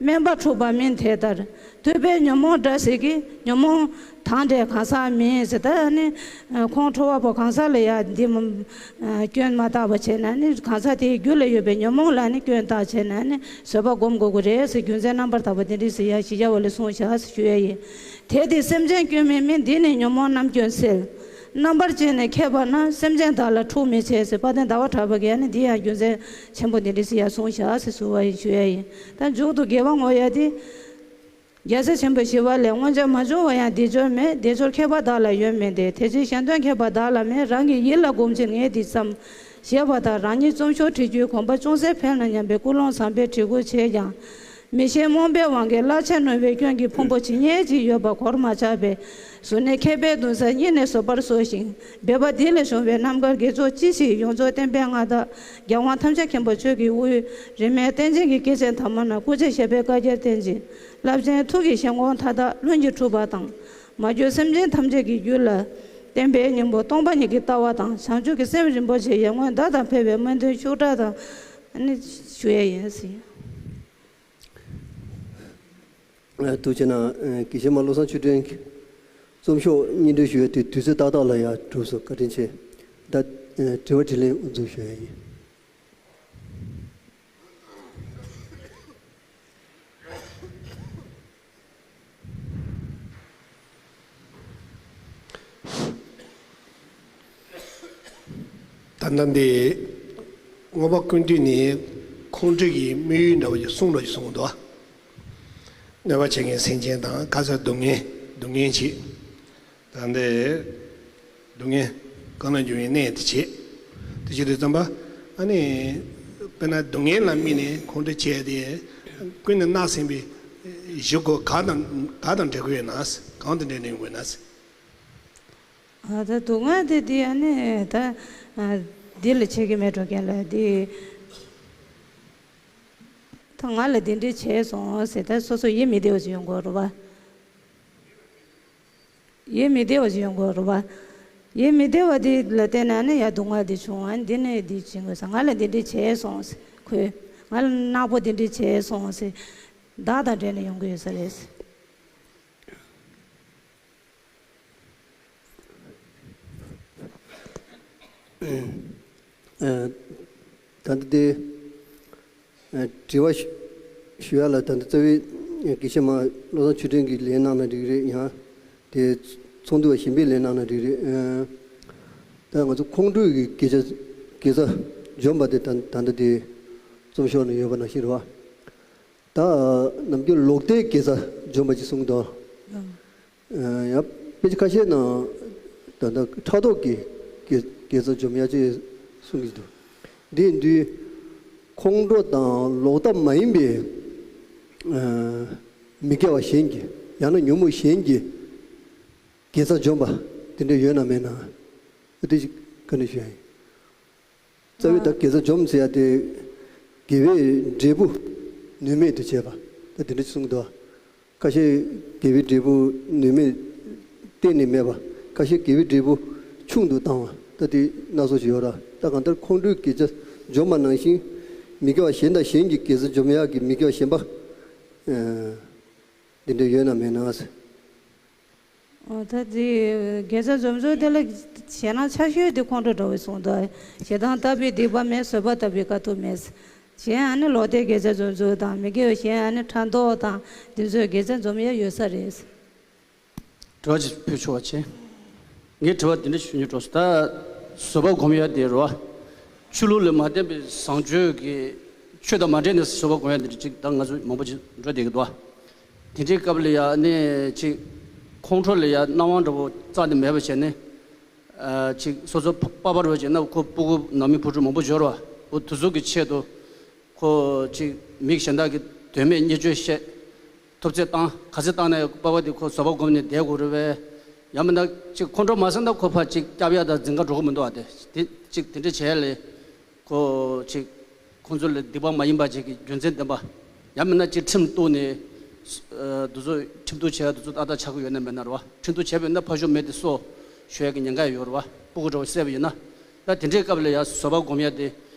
དམན་པ་འཁྲུགས་པ་མིན་དེ་ལྟར། དུད་པས་ཉོན་མོངས་དགྲ་བཟེད་ཀྱི། ཉོན་མོངས་དང་འདྲེས་གང་ཟག་མིན་ཟེར། ད་ནི་ཁོང་ཁྲོ་བ་པོ་གང་ཟག་ལ་ཡ་འདི་མ་སྐྱོན་མ་བཏགས་པ་བྱས་ན་ནི། གང་ཟག་དེའི་རྒྱུད་ལ་ཡོད་པའི་ཉོན་མོངས་ལ་ནི་སྐྱོན་བཏགས་བྱས་ན་ནི་བཟོད་པ་སྒོམ་དགོས་ཀྱི་རེད་ཟེར། རྒྱུ་མཚན་རྣམ་པར་དག་པ་འདི་འདྲ་ཟེར་ཡ་བཞི་བརྒྱ་པ་ལས་གསུངས་བཞག་ཟེར་ཞུ་ཡ་ཡིན། དེ་དེ་སེམས་ཅན་སྐྱོན་མེད་མིན། འདི་ནི་ཉོན་མོངས་རྣམས་སྐྱོན་སེལ། རྣམ་པར་དཔྱད་ནས་མཁས་པ་རྣམས། སེམས་ཅན་བདག་ལ་འཁྲུག་མི་བྱེད་ཟེར། དཔལ་ལྡན་ཟླ་བ་གྲགས་པ་གིས་ནི་འདི་ཡང་རྒྱུ་མཚན་ཆེན་པོ་འདི་འདྲ་ཞིག་ཡར་གསུངས་བཞག་ཟེར་ཞུ་བ་ཡིན། ཞུ་ཡ་ཡིན། ད་མཇུག་ཏུ་དགེ་བ་བསྔོ་ཡ་དེ། རྒྱལ་སྲས་ཆེན་པོ་ཞི་བ་ལྷས། སྔོན་ཆད་མ་བྱུང་བ་ཡང་དེ་འབྱུང་མེད། དལ་འབྱོར་ཁྱད་པར་བདག་ལ་ཡོད་མིན་ཏེ། དེ་ཕྱིར་གཞན་དོན་ཁྱད་པར་བདག་ལ་མེད། རང་གི་ཡིད་ལ་བསྒོམ་ཕྱིར་ངས་འདི་བརྩམས། ཞེས་པ་ལྟར་རང་ཉིད་རྩོམ་ཤོག་བྲི་རྒྱུའི་གོམ་པ་ཅུང་ཟད་འཕེལ་ན་སྙམ་པའི་ཀུན་སློང་བཟང་པོས་བྲི་བཀུར་བྱས་ཀྱང་། མི་ཤེས་རྨོངས་པའི་དབང་གིས་གླ་ཆ་ནོར་བའི་སྐྱོན་གྱིས་ཕུང་པོ་ཇི་སྙེད་ཅིག་ཡོད་པ་གོར་མ་ཆག་པས། གཟུར་གནས་མཁས་པས་གདུང་སར་གཉིད་ནས་བཟོད་པར་གསོལ་ཞིང་། འབད་པ་འདི་ལས་བྱུང་བའི་རྣམ་དཀར་དགེ་ཚོགས་ཅི་ཞིག་ཡོངས་རྫོགས་བསྟན་པའི་མངའ་བདག་རྒྱལ་དབང་ཐམས་ཅད་མཁྱེན་པ་མཆོག་གི་དབུས། རིས་མེད་བསྟན་འཛིན་གྱི་སྐྱེས་ཆེན་དམ་པ་རྣམས་སྐུ་ཚེ་ཞབས་པད་བསྐལ་བརྒྱར་བརྟན་ཅིང་། རླབས་ཆེན་ཐུགས་ཀྱི་ཞལ་ངོ་མཐའ་དག་ལྷུན་གྱིས་གྲུབ་པ་དང་། མ་གྱུར་སེམས་ཅན་ཐམས་ཅད་ཀྱི་རྒྱུད་ལ། བསྟན་པའི་སྙིང་པོ་སྟོང་པ་ཉིད་ཀྱི་ལྟ་བ་དང་། བྱང་ཆུབ་ཀྱི་སེམས་རིན་པོ་ཆེ་ཡར་ངོའི་ཟླ་ལྟར་འཕེལ་བའི་སྨོན་འདུན་ཤུགས་དྲག་དང་ནི་ཞུ་ཡས་ཡིན་ཟེར། ཐུགས་རྗེ་གནང་། དགེ་བཤེས་མ་བློ་བཟང་ཆོས་སྒྲོན་གྱིས་རྩོམ་ཤོག་སྙན་སྒྲོན་ཞུ་ཡས་དེ་དུས་ཚོད་ཏག་ཏག་ལ་ཡར་གྲུབ་སོང་། བཀའ་དྲིན་ཆེ། ད་དྲི་བ་དྲིས་ལན་དབུ་འཛུགས་ཞུ་ཡས་ཡིན། ད་ལྟ་འདི་མངོན་པ་ཀུན་བཏུས་ནས་ཁོང་ཁྲོ་གི་དམིགས་ཡུལ་འདྲ་བ་ཞིག་གསུངས་འགྲོ་ཞིག་གསུངས་འདུག་གནོད་པ་བྱེད་མཁན་སེམས་ཅན་དང་ག་ཚོད་སྡུག་བསྔལ་སྡུག་བསྔལ་བྱེད། ད་ལྟའི་སྡུག་བསྔལ་གང་ལ་འགྱུར་བའི་གནས་དེ་བྱེད། དེ་བྱེད་དུས་ཙམ་པ་ཨ་ནི་དཔེར་ན་སྡུག་བསྔལ་ལ་དམིགས་ནས་ཁོང་ཁྲོ་བྱས་ཏེ་ཀུན་ནས་མནར་སེམས་པའི་གཞི་གོ་ག་དང་ག་དང་འབྲེལ་དགོས་ན་གང་དང་འབྲེལ་ནས་ཡོང་དགོས་ན། ཨ་ད་སྡུག་བསྔལ་དེ་དེ་ཨ་ནི་ད་ཨ་འདི་ལ་བྱེད་ཀྱི་མེད་འགྲོ་མཁན་ལ་དེ་ད་ང་ལ་འདི་འདྲ་བྱས་སོང་ཟེར་ད་སོ་སོ་ཡིད་མི་བདེ་བ་ཞིག་ཡོང་གི་རེད་བ། ཡིད་མི་བདེ་བ་ཞིག་ཡོང་གི་རེད་བ། ཡིད་མི་བདེ་བ་དེ་ལ་བརྟེན་ནས་ཨ་ནི་ཡ་སྡུག་བསྔལ་དེ་བྱུང་ཨ་ནི་འདི་ནས་འདི་བྱེད་དགོས་ས་ང་ལ་འདི་འདྲ་བྱས་སོང་ཟེར་ཁོས་ང་ལ་ནག་པོ་འདི་འདྲ་བྱས་སོང་ཟེར་བདག་དང་འབྲེལ་ནས་ཡོང་གི་ཡོད་ས་རེད། ཨ་ད་ལྟ་དེ་ཨ་དྲི་བ་ཞུ་ཞུ་ཡ་ལ་ད་ལྟ་རྩ་བའི་དགེ་བཤེས་མ་བློ་བཟང་ཆོས་སྒྲོན་གྱིས་ལན་གནང་ན་འགྲིག་རེད། ཡང་དེ་ཚོགས་འདུ་བ་གཞན་པས་ལན་གནང་ན་འགྲིག་རེད། ཨ་ད་ང་ཚོ་ཁོང་ཁྲོ་གི་དགེ་བྱ་དགེ་རྩ་འཇོམས་པ་དེ་ད་ད་ལྟ་དེ་རྩོམ་ཤོག་ནང་ཡོད་པ་ནང་བཞིན་རེད་བ། ད་ནམ་རྒྱུན་ལོག་ལྟའི་དགེ་རྩ་འཇོམས་པ་ཅིག་གསུངས་འདུག་ཨ་ཡང་དཔེ་ཆ་ཁ་ཤས་ནང་ད་ལྟ་ཕྲག་དོག་གི་དགེ་དགེ་རྩ་འཇོམས་ཡ་ཅིག་གསུང་གི་འདུག་འདིའི་མདུན་ཁོང་ཁྲོ་དང་ལོག་ལྟ་མ་ཡིན་པའི་ཨ་མི་དགེ་བ་གཞན་གྱི་ཡང་ན་ཉོན་མོངས་གཞན་གྱི་དགེ་རྩ་འཇོམས་པ་དེ་འདྲ་ཡོད་ན་མེད་ན་ཨ་དེ་ཅིག་བཀའ་འདྲི་ཞུ་ཡ་ཡིན། རྩ་བའི་ད་དགེ་རྩ་འཇོམས་ཟེར་ཡ་དེ་དགེ་བའི་འབྲས་བུ་ནུས་མེད་དུ་བྱེད་པ་ད་དེ་འདྲ་གསུངས་འདུག་ཁ་ཤས་དགེ་བའི་འབྲས་བུ་ནུས་མེད་གཏན་ནས་མེད་པ། ཁ་ཤས་དགེ་བའི་འབྲས་བུ་ཆུང་དུ་བཏང་བ་ད་དེ་སྣ་ཚོགས་ཤིག་ཡོད་ར། ད་གང་ལྟར་ཁོང་ཁྲོའི་དགེ་རྩ་འཇོམས་པ་ནང་བཞིན་མི་དགེ་བ་གཞན་དང་གཞན་གྱི་དགེ་རྩ་འཇོམས་ཡག་གི་མི་དགེ་བ་གཞན་པ་འདི་འདྲ་ཡོད་ན་མེད་ན། ཨོ་ད་དེ་དགེ་རྩ་འཇོམས་ཚུལ་དེ་ལ་ཞེད་སྣང་ཆེ་ཤོས་དེ་ཁོང་ཁྲོ་འདྲ་བོ་གསུངས་འདུག་ཞེ་སྡང་ལྟ་བུའི་སྡིག་པ་མེད། བཟོད་པ་ལྟ་བུའི་དཀའ་ཐུབ་མེད། གཞན་ཨ་ནི་ལོག་ལྟའི་དགེ་རྩ་འཇོམས་ཚུལ་དང་མི་དགེ་བའི་གཞན་ཨ་ནི་ཕྲག་དོག་དང་འདི་ཚོས་དགེ་རྩ་འཇོམས་ཡ་ཡོད་ས་རེད། དྲི་བ་ཅིག་ཕུལ་ཆོག་པ་བྱེད། ངས་དྲི་བ་འདི་འདྲ་ཞུ་སྙིང་འདོད་སོང་། ད་བཟོད་པ་སྒོམ་ཡ་དེ་རེད་བ། ཆོས་ལུགས་ལ་མ་བརྟེན་པའི་བཟང་སྤྱོད་ཀྱི་ཆོས་དང་མ་འབྲེལ་ནས་བཟོད་པ་སྒོམ་ཡ་འདི་འདྲ་ཅིག་ད་ང་ཚོ་མང་པོ་ཅིག་འགྲོ་བསྡད་ཀྱི་འདུག་བ། དེ་འདྲའི་སྐབས་ལ་ཡ་ནས་ཅིག་ཁོང་ཁྲོ་ལ་ཡ་སྣང་བ་འདྲ་བོ་རྩ་ནས་མེད་པ་བྱས་ནས། ཨ་ཅིག་སོ་སོ་པ་པར་བ་བྱས་ན་ཁོ་སྤུ་གུ་ནང་མི་བུ་ཕྲུག་མང་པོ་འབྱོར་བ་འོ་དེ་ཚོ་གི་ཆེད་དུ་ཁོ་ཅིག་མི་གཞན་དག་གི་དོན་མེད་བརྙས་བཅོས་བཤད་ཐུབ་ཚད་བཏང་ག་ཚད་བཏང་ན་ཡང་པ་པ་དེ་ཁོ་བཟོད་པ་སྒོམ་ནས་བསྡད་དགོས་རེད་པས། ཡང་མིན་ན་ཅིག་ཁོང་ཁྲོ་མ་ཟིན་ན་ཁོ་ཕར་ཅིག་སྐྱབས་ཡ་དང་འཛིན་ག་འགྲོ་གི་མི་འདུག་བ། དེ་དེ་ཅིག་དེ་འདྲ་བྱས་ལས། ཁོ་ཅིག་ཁོང་ཚོ་ལ་སྡིག་པ་མ་ཡིན་པ་ཅིག་གི་རྒྱུ་མཚན་ལྡན་པ། ཡང་མིན་ན་ཅིག་ཁྲིམས་གཏུགས་ནས་ཨ་འདི་ཚོ་ཁྲིམས་གཏུགས་བྱས་འདི་ཚོ་ཏག་ཏག་ཆགས་ཀྱི་ཡོད་ན་མེད་ན་རེད་བ། ཁྲིམས་གཏུགས་བྱས་པ་ཡིན་ན་ཕར་ཞོག་མེད་དེ་སོ་ཞུ་ཡ་གི་ཉེན་ཁ་ཡོད་རེད་བ། སྤུ་གུ་འདྲ་བོ་བསད་པ་ཡིན་ན། ད་དེ་འདྲའི་སྐབས་ལ་ཡ་བཟོད་པ་སྒོམ་ཡ་དེ་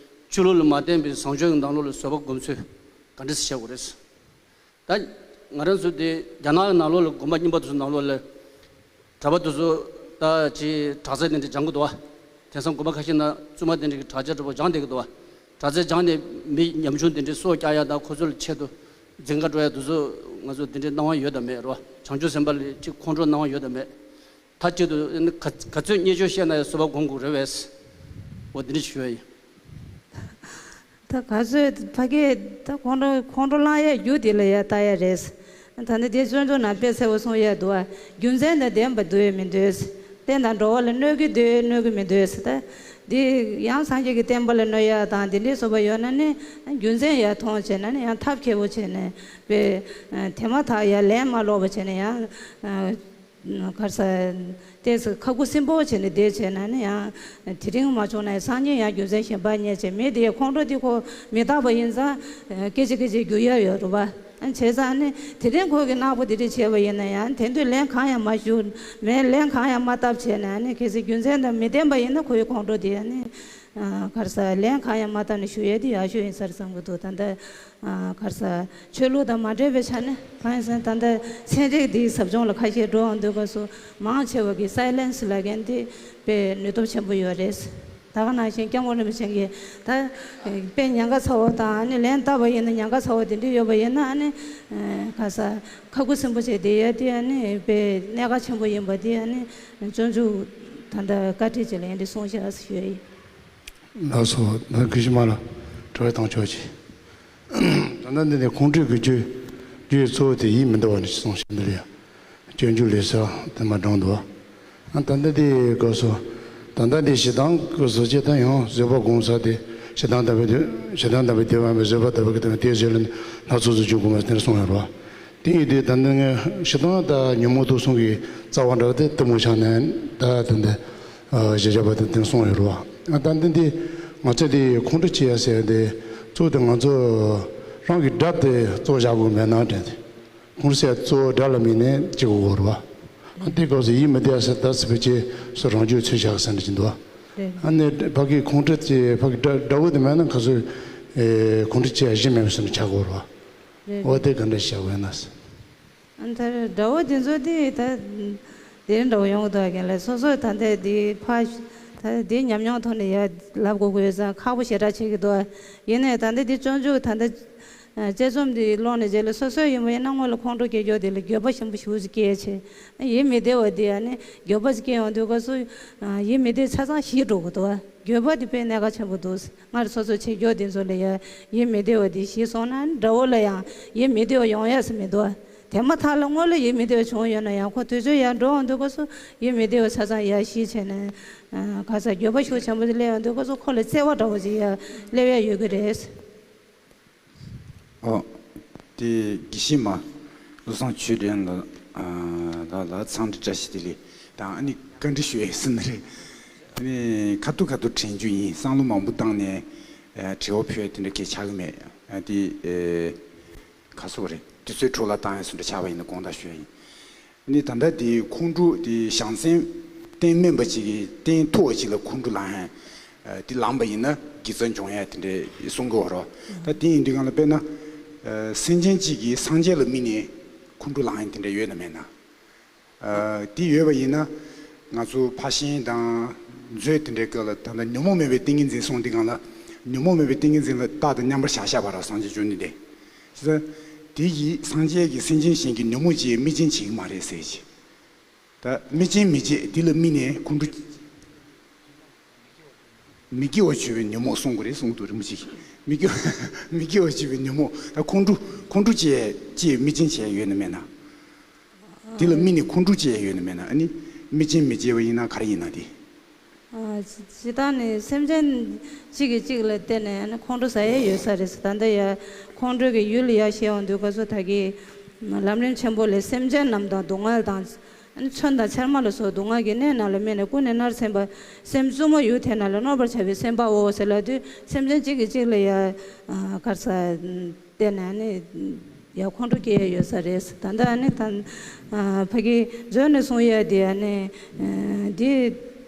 ཆོས་ལུགས་ལ་མ་བརྟེན་པའི་བཟང་སྤྱོད་ཀྱི་ནང་ལོགས་ལ་བཟོད་པ་སྒོམ་ཚུལ་ག་འདྲ་སེ་བྱེད་དགོས་རེད། ད་ང་རང་ཚོ་དེ་རྒྱ་ནག་གི་ནང་ལོགས་ལ་དགོན་པ་རྙིང་པ་དེ་ཚོ་ནང་ལོགས་ལ་གྲྭ་པ་དེ་ཚོ་ད་ཅིག་དྲག་རྩལ་དེ་འདྲ་སྦྱང་གི་འདུག་བ། དེང་སང་དགོན་པ་ཁ་ཤས་ན་བཙུན་མ་དེ་འདྲ་གི་དྲག་ཆས་འདྲ་པོ་སྦྱང་བསྡད་ཀྱི་འདུག་བ། དྲག་རྩལ་སྦྱང་ནས་མི་ཉམ་ཆུང་དེ་འདྲ་སྲོག་བསྐྱབ་ཡ་དང་ཁོ་ཚོ་ལ་ཆེད་དུ་འཛིན་ག་འགྲོ་ཡ་དེ་ཚོ་ང་ཚོ་དེ་འདྲའི་སྣང་བ་ཡོད་དམ་མེད་རེད་བ། བྱང་ཆུབ་སེམས་དཔའ་ལ་ཅིག་ཁོང་ཁྲོ་སྣང་བ་ཡོད་དམ་མེད། མཐའ་གཅིག་ཏུ་ག་ག་ཚོད་བརྙས་བཅོས་བཤད་ན་ཡང་བཟོད་པ་སྒོམ་དགོས་རེད་བས། འོ་འདི་འདྲ་ཞུ་ཡ་ཡིན། ད་ག་ཚོད་ཕ་གིར་ད་ཁོང་ཁྲོ་ཁོང་ཁྲོ་ལངས་ཡ་རྒྱུ་དེ་ལ་ཡ་ལྟ་ཡ་རེད། ད་ནི་དེ་བཙོན་ཚོགས་ནང་དཔེ་གསལ་པོ་གསུང་ཡ་འདུག་ཨ། རྒྱུ་མཚན་དང་ལྡན་པ་འདུག་མི་འདུག་བསྟན་དང་འགྲོ་བ་ལ་གནོད་ཀྱི་འདུག་གནོད་ཀྱི་མི་འདུག་ད་འདི་ཡང་སངས་རྒྱས་ཀྱི་བསྟན་པ་ལ་གནོད་ཡ་དང་དེ་འདྲའི་བཟོ་པ་ཡོད་ན་ནི་རྒྱུ་མཚན་ཡ་མཐོང་བྱས་ན་ནི་ཡང་ཐབས་མཁས་པོ་བྱས་ནས་དཔེ་དེ་མ་ཐག་ཡ་ལན་མ་སློག་པ་བྱས་ནས་ཡང་། ག་རེ་ཟེར། ཏོག་ཙམ་ཁ་ཁུ་སིམ་པོ་བྱས་ནས་བསྡད་བྱས་ན་ནི་ཡང་། དེ་རིང་མ་བྱུང་ན་སང་ཉིན་ཡང་རྒྱུ་མཚན་གཞན་པ་རྙེད་བྱས་མི་དེའི་ཁོང་ཁྲོ་དེ་ཁོ་མི་རྟག་པ་ཡིན་ཙང་། སྐད་ཅིག་སྐད་ཅིག་འགྱུར་ཡ་ཡོད་རེད་པ། བྱས་ཙང་ནི་དེ་རིང་ཁོ་གིས་ནག་པོ་དེ་འདྲ་བྱས་པ་ཡིན་ན་ཡང་དེ་དུས་ལན་གང་ཡང་མ་ཞུ། མེད་ལན་གང་ཡང་མ་བཏབ་བྱས་ན་ནི་གལ་སྲིད་རྒྱུ་མཚན་དང་མི་ལྡན་པ་ཡིན་ན་ཁོའི་ཁོང་ཁྲོ་དེ་ཡང་ནི། ག་རེ་ཟེར་ལན་གང་ཡང་མ་བཏབ་ནས་ཞུ་ཡ་དེ་ཡག་ཤོས་ཡིན་ས་རེད་བསམ་གྱི་འདུག་ད་ལྟ། ག་རེ་ཟེར། ཆོས་ལུགས་དང་མ་འབྲེལ་བའི་ཆ་ནས་གང་ཡིན་ཟེར་ན་ད་ལྟ་ཚན་རིག་འདིའི་ཟབ་སྦྱོང་ལ་ཁ་ཤས་འགྲོ་འོང་དུས་སྐབས་སུ་མང་ཆེ་བ་གིས་སའི་ལེན་སི་ལབ་མཁན་འདི་དཔེ་ནུས་སྟོབས་ཆེན་པོ་ཡོད་རེད། ད་ག་ནང་བཞིན་སྐྱབས་མགོན་རིན་པོ་ཆེ་གིས་ད་དཔེ་ཉེན་ཁ་ཚ་བོ་དང་ཨ་ནི་ལན་བཏབ་པ་ཡིན་ན་ཉེན་ཁ་ཚ་བོ་དེ་འདྲ་ཡོད་པ་ཡིན་ན་ཨ་ནི་ག་རེ་ཟེར་ཁ་ཁུ་སིམ་པོ་བྱས་བསྡད་ཡ་དེ་ཨ་ནི་དཔེ་གནད་འགག་ཆེན་པོ་ཡིན་པ་དེ་ཨ་ནི་སྤྱོད་འཇུག་ད་ལྟ་བཀའ་ཁྲིད་ཅིག་ལ་ཡིན་དེ་གསུངས་བཞག་ཞུ་ཡ་ཡིན། ལགས་སོ། ད་གུས་ཕྱི་མ་ལ་དྲི་བ་བཏང་ཆོག་ཅིག་ད་ལྟ་འདི་ནས་ཁོང་ཁྲོའི་གི་རྒྱུ་རྒྱུ་ཡི་གཙོ་བོ་དེ་ཡིད་མི་བདེ་བ་ནས་གསུངས་ཤིང་འདི་ལ་ཡང་སྤྱོད་འཇུག་ལས་ས་དེ་མ་དྲངས་འདུག་ཨ་ད་ལྟ་འདི་གོ་སོ། ད་ལྟ་འདི་ཞེ་སྡང་གི་བཟོ་བྱེད་དང་ཡང་བཟོད་པ་སྒོམ་ས་དེ་ཞེ་སྡང་དམ་པའི་དེ་ཞེ་སྡང་དམ་པའི་དེ་བ་མི་བཟོད་པ་དམ་པའི་གི་དེ་བ་དེ་བཟོད་ལ་སྣ་ཚོགས་སུ་འཇུག་དགོས་མ་དེར་གསུངས་ཡོད་རེད་བ། དེ་ཡིན་དུས་ད་ལྟ་ངས་ཞེ་སྡང་དང་ཉོན་མོངས་དུག་གསུམ་གྱི་རྩ་བ་འདྲ་བ་དེ་གཏི་མུག་ཆགས་ནས་ད་ད་འདི་ཞེས་བྱ་བ་དེ་དེ་གསུངས་ཡོད་རེད་བ། ད་འདི་འདི་ང་ཚོས་དེ་ཁོང་ཁྲོ་བྱེད་ཡ་ཟེར་དེ་གཙོ་བོ་དེ་ང་ཚོ་རང་གི་དགྲ་དེ་གཙོ་བཞག་དགོས་མེད་ན་དྲན་ཏེ། ཁོང་ཁྲོ་ཟེར་གཙོ་བོ་དགྲ་ལ་དམིགས་ནས་བྱེད་དགོས་རེད་བ། དེ་སྐབས་སུ་ཡིད་མི་བདེ་བ་ཟེར་ད་ཟེར་བའི་ཆེད་སུ་རང་རྒྱུད་ཚུལ་བཞག་ཟེར་འདྲ་ཅིག་འདུག་བ། རེད། ཨ་ནི་ཕ་གི་ཁོང་ཁྲོ་ཅེས་ཕ་གི་དགྲ་དགྲ་བོ་དེ་མེད་ན་ག་ཚོད་ཁོང་ཁྲོ་བྱེད་ཡ་གཞི་མེད་པ་ཟེར་ནས་ཆགས་དགོས་རེད་བ། རེད། འོ་དེ་ག་འདྲ་བྱ་དགོས་ན་ཟེར། ཨ་ནི་ད་དགྲ་བོ་དེ་ཚོ་དེ་ད་དེ་འདྲ་བོ་ཡོང་གི་འདུག་ག་ལ་སོ་སོ་ད་ལྟ་དེ་ཕ་ད་དེ་ཉམས་མྱོང་ཐོག་ནས་ཡ་ལབ་དགོས་ཀྱི་ཡོད་ཙང་ཁག་པོ་ཞེ་དྲག་བྱེད་ཀྱི་འདུག་ཡིན་ནའི་ད་ལྟ་དེ་སྤྱོད་འཇུག་ད་ལྟ་དཔྱད་རྩོམ་འདི་ཀློག་ནས་རྗེས་ལ་སོ་སོའི་ཡིན་པ་ཡིན་ན་སྔོན་ལ་ཁོང་ཁྲོ་སྐྱེ་རྒྱུ་དེ་ལ་འགྱོད་པ་ཆེན་པོ་ཞེ་པོ་ཅིག་སྐྱེ་ཡ་ཆེ། ཡིད་མི་བདེ་བ་འདི་ཡང་ནི་འགྱོད་པ་ཅིག་སྐྱེ་ཡོང་དུས་སྐབས་སུ་ཡིད་མི་བདེ་ཆ་ཚང་ཞི་འགྲོ་གི་འདུག་འགྱོད་པ་འདི་དཔེ་གནད་འགག་ཆེན་པོ་འདུག་སྔར་སོ་སོ་བྱེད་རྒྱུ་འདི་ཚོ་ལ་ཡ་ཡིད་མི་བདེ་བ་འདི་ཞི་སོང་ན་དགྲ་བོ་ལ་ཡང་ཡིད་མི་བདེ་བ་ཡོང་ཡ་ཟེར་མི་འདུག་དེ་མ་ཐག་ལ་སྔོན་ལ་ཡིད་མི་བདེ་བ་བྱུང་ཡོད་ན་ཡང་ཁོ་དུས་ཚོད་ཡར་འགྲོ་ཡོང་དུས་སྐབས་སུ་ཡིད་མི་བདེ་བ་ཆ་ཚང་ཡར་ཞི་བྱས་ནས་ག་ས་འགྱོད་པ་ཤུགས་ཆེན་པོ་ཅིག་སླེབས་ཡོང་དུས་སྐབས་སུ་ཁོ་ལ་བརྩེ་བ་འདྲ་བོ་ཅིག་ཡར་སླེབས་ཡ་ཡོད་ཀྱི་རེད། ཨོ། དེ་དགེ་བཤེས་མ་བློ་བཟང་ཆོས་སྒྲོན་ལ་ལ་ལ་འཚམས་འདྲི་བཀྲ་ཤིས་བདེ་ལེགས་དང་ཨ་ནི་བཀའ་འདྲི་ཞུ་ཡས་ཟེར་ནི་རེད། ཨ་ནི་ཁ་ཐུག་ཁ་ཐུག་དྲན་རྒྱུ་ཡིན། བསམ་བློ་མང་པོ་བཏང་ནས་དྲི་བ་ཕུལ་ཡས་དེ་འདྲ་གས་ཆགས་ཀྱི་མེད། ཨ་དེ་ག་སོག་རེད། དུས་ཚོད་འཕྲོ་བརླག་བཏང་ཡས་སུ་འདྲ་ཆགས་པ་ཡིན་ན་དགོངས་དག་ཞུ་ཡ་ཡིན། ནི་ད་ལྟ་དེ་ཁོང་ཁྲོ་དེ་བྱང་སེམས་རྟེན་དམན་པ་ཅིག་གིས་རྟེན་མཐོ་བ་ཅིག་ལ་ཁོང་ཁྲོ་ལངས་ཡང་དེ་ལངས་པ་ཡིན་ན་དགེ་རྩ་འབྱུང་ཡ་དེ་འདྲའི་གསུང་གི་ཡོད་རེད། ད་དེ་ཡིན་དུས་སྒང་ལ་དཔེར་ན་སེམས་ཅན་གཅིག་གིས་སངས་རྒྱས་ལ་དམིགས་ནས་ཁོང་ཁྲོ་ལངས་ཡ་དེ་འདྲ་ཡོད་ན་མེད་ན། དེ་ཡོད་པ་ཡིན་ན་ང་ཚོ་ཕར་ཕྱིན་དང་མཛོད་དེ་འདྲའི་སྐབས་ལ་ད་ལྟ་ཉོན་མོངས་མེད་པའི་ཏིང་ངེ་འཛིན་གསུངས་དུས་སྒང་ལ་ཉོན་མོངས་མེད་པའི་ཏིང་ངེ་འཛིན་ལ་རྟག་ཏུ་མཉམ་པར་བཞག་བཞག་པ་ར་སངས་རྒྱས་བཅོམ་ལྡན་འདས། དེ་ཡིས་སངས་རྒྱས་ཀྱིས་སེམས་ཅན་གཞན་གྱི་ཉོན་མོངས་བྱེད་དམིགས་རྐྱེན་བྱེད་ཀྱི་མ་རེད་ཟེར་གྱི། ད་དམིགས་རྐྱེན་མི་བྱེད་དེ་ལ་དམིགས་ནས་ཁོང་ཁྲོ། མི་སྐྱེ་བར་གྱུར་པའི་ཉོན་མོངས་གསུང་དགོས་རེད་གསུང་གི་འདུག་རིན་པོ་ཆེ་གིས། མི་སྐྱེ་མི་སྐྱེ་བར་གྱུར་པའི་ཉོན་མོངས་ད་ཁོང་ཁྲོ་ཁོང་ཁྲོ་བྱེད་ཅེས་དམིགས་རྐྱེན་བྱས་ཡོད་ན་མེད་ན། དེ་ལ་དམིགས་ནས་ཁོང་ཁྲོ་བྱེད་ཡོད་ན་མེད་ན། ཨ་ནི་དམིགས་རྐྱེན་མི་བྱེད་པ་ཡིན་ན་ག་རེ་ཡིན་ན་དེ། ཨ། སྤྱི་བཏང་ནས་སེམས་ཅན་གཅིག་གིས་གཅིག་ལ་བརྟེན་ནས་ཨ་ནི་ཁོང་ཁྲོ་ཟ་ཡས་ཡོད་ས་རེད། ད་ལྟ་ཡ་ཁོང་ཁྲོ་གི་ཡུལ་ལ་ཡ་ཤེས་འོང་དུས་སྐབས་སུ་ད་གི་ལམ་རིམ་ཆེན་པོ་ལས་སེམས་ཅན་རྣམས་དང་སྡུག་བསྔལ་དང་། ཨ་ནི་མཚོན་དང་ཚེར་མ་ལ་སོགས་སྡུག་བསྔལ་གྱི་གནས་རྣམས་ལ་དམིགས་ནས་ཀུན་ནས་མནར་སེམས་པ་སེམས་བཙུན་མོ་ཡུལ་དེ་རྣམས་ལ་གནོད་པར་བྱ་བའི་སེམས་པའོ་ཟེར་ལབ་དུས་སེམས་ཅན་གཅིག་གིས་གཅིག་ལ་ཡ་ག་རེ་ཟ། བལྟས་ནས་ཨ་ནི་ཡ་ཁོང་ཁྲོ་སྐྱེ་ཡ་ཡོད་ས་རེད། ད་ལྟ་ཨ་ནི་ད་ཕ་གི་མཛོད་ནས་གསུང་ཡ་དེ་ཨ་ནི་འདི་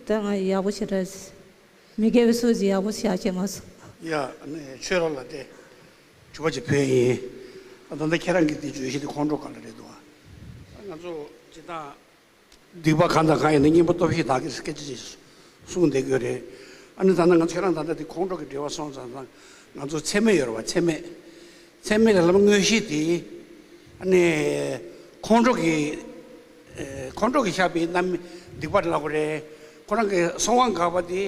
ད་ང་ཡག་པོ་ཞེ་དྲག་མི་དགེ་བའི་སྲོལ་ཅིག་ཡག་པོ་ཞིག་བྱས་མ་སོང་། ཡ་ཨ་ནི་ཆོས་ར་ལ་དེ་དྲི་བ་ཅིག་ཕུལ་ཡིན། ད་ལྟ་ཁྱེད་རང་གི་དེ་བརྗོད་གཞི་དེ་ཁོང་ཁྲོ་ག་ལ་རེད་འདུག་ང་ཚོ་སྤྱི་བཏང་སྡིག་པ་གང་དང་གང་ཡིན་ན་གཉེན་པོ་སྟོབས་བཞི་དག་གིས་སྐད་ཆ་ཅིག་གསུངས་བསྡད་ཀྱི་ཡོད་རེད། ཨ་ནི་ད་ལྟ་ང་ཚོ་ཁྱེད་རང་ད་ལྟ་དེ་ཁོང་ཁྲོ་གི་འབྲེལ་བ་སོང་ཙང་ང་ཚོ་ཚད་མེད་ཡོད་རེད་བ། ཚད་མེད་ཚད་མེད་ལས་ལམ་དངོས་གཞི་དེ་ཨ་ནི་ཁོང་ཁྲོ་གི་ཨེ་ཁོང་ཁྲོ་གིས་བཤགས་པའི་རྣམ་སྨིན་སྡིག་པ་ལབ་དགོས་རེད། ཁོ་རང་གི་ཚོར་བ་འགག་པ་དེ་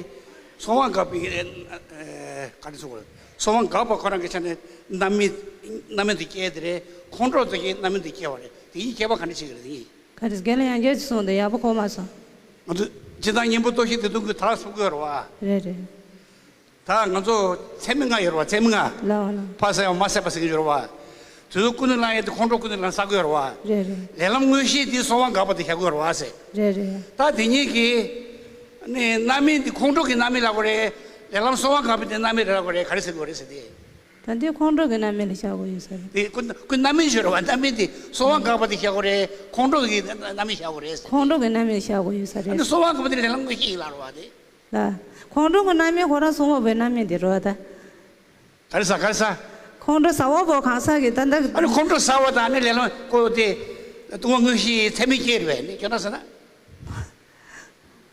ཚོར་བ་འགག་པའི་ཨེ་ག་རེ་ཟེར་དགོས་རེད། ཚོར་བ་འགག་པ་ཁོ་རང་གི་ཆ་ནས་རྣམ་སྨིན་རྣམ་སྨིན་དེ་སྐྱེ་དེ་རེད། ཁོང་ཁྲོ་དེ་གིས་རྣམ་སྨིན་དེ་སྐྱེ་བ་རེད། དེ་གཉིས་ཁྱད་པར་ག་འདྲ་ཞིག་རེད། དེ་གཉིས། ག་རེ་རྒན་ལགས་ཡང་བསྐྱར་ཅིག་གསུངས་དང་ཡག་པོ་གོ་མ་སོང་། ང་ཚོ་སྤྱིར་བཏང་གཉེན་པོ་སྟོབས་བཞི་དེ་དུང་གི་ད་གསུང་གི་ཡོད་རེད་བ། རེད་རེད། ད་ང་ཚོ་ཚད་མེད་ལྔ་ཡོད་རེད་བ། ཚད་མེད་ལྔ། ལགས་ལགས། ཕར་ཟད་པ་མར་ཟད་པ་ཟེར་གྱི་ཡོད་རེད་བ། དེ་ཚོ་ཀུན་ནས་བསླང་ཡས་དེ་ཁོང་ཁྲོ་ཀུན་ནས་བསླང་བསགས་ཀྱི་ཡོད་རེད་བ། རེད་རེད། ལས་ལམ་དངོས་གཞི་དེ་ཚོར་བ་འགག་པ་དེ་བཞག་གི་ཡོད་རེད་བ་ཟེར། རེད་རེད། ད་དེ་གཉིས་ཀྱི་ནི་རྣམ་སྨིན་དེ་ཁོང་ཁྲོ་གི་རྣམ་སྨིན་ལབ་དགོས་རེད། ལས་ལམ་ཚོར་བ་འགག་པའི་དེ་རྣམ་སྨིན་ལབ་དགོས་རེད། ག་རེ་ཟེར་དགོས་རེད་ཟེར་དེ། ད་འདི་ཁོང་ཁྲོ་གི་རྣམ་སྨིན་ལ་བཞག་དགོས་ཡོད་ས་རེད། དེ་ཀུན་ཀུན་རྣམ་སྨིན་ཞུ་རེད་བ། རྣམ་སྨིན་དེ་ཚོར་བ་འགག་པ་དེ་བཞག་དགོས་རེད། ཁོང་ཁྲོ་གི་རྣམ་སྨིན་བཞག་དགོས་རེད་ཟེར། ཁོང་ཁྲོ་གི་རྣམ་སྨིན་བཞག་དགོས་ཡོད་ས་རེད། ཨ་ནི་ཚོར་བ་འགག་པ་དེ་ལས་ལམ་དངོས་གཞི་ཡིན་ལབ་རེད་བ་དེ། ལ། ཁོང་ཁྲོ་གི་རྣམ་སྨིན་ཁོ་རང་གསུང་བ་པོའི་རྣམ་སྨིན་དེ་རེད་བ་ད། ག་རེ་ཟ་ག་རེ་ཟ། ཁོང་ཁྲོ་ཟ་བ་པོ་གང་ཟག་གི་ད་ལྟ། ཨ་ནི་ཁོང་ཁྲོ་ཟ་བ་དང་ཨ་ནི་ལས་ལམ་ཀོ་དེ་ལྟུང་བ་དངོས་གཞིའི་ཚད་མས་སྐྱེ་རེད་བས་ནི་ཁྱོད་རང་ཟེར་ན།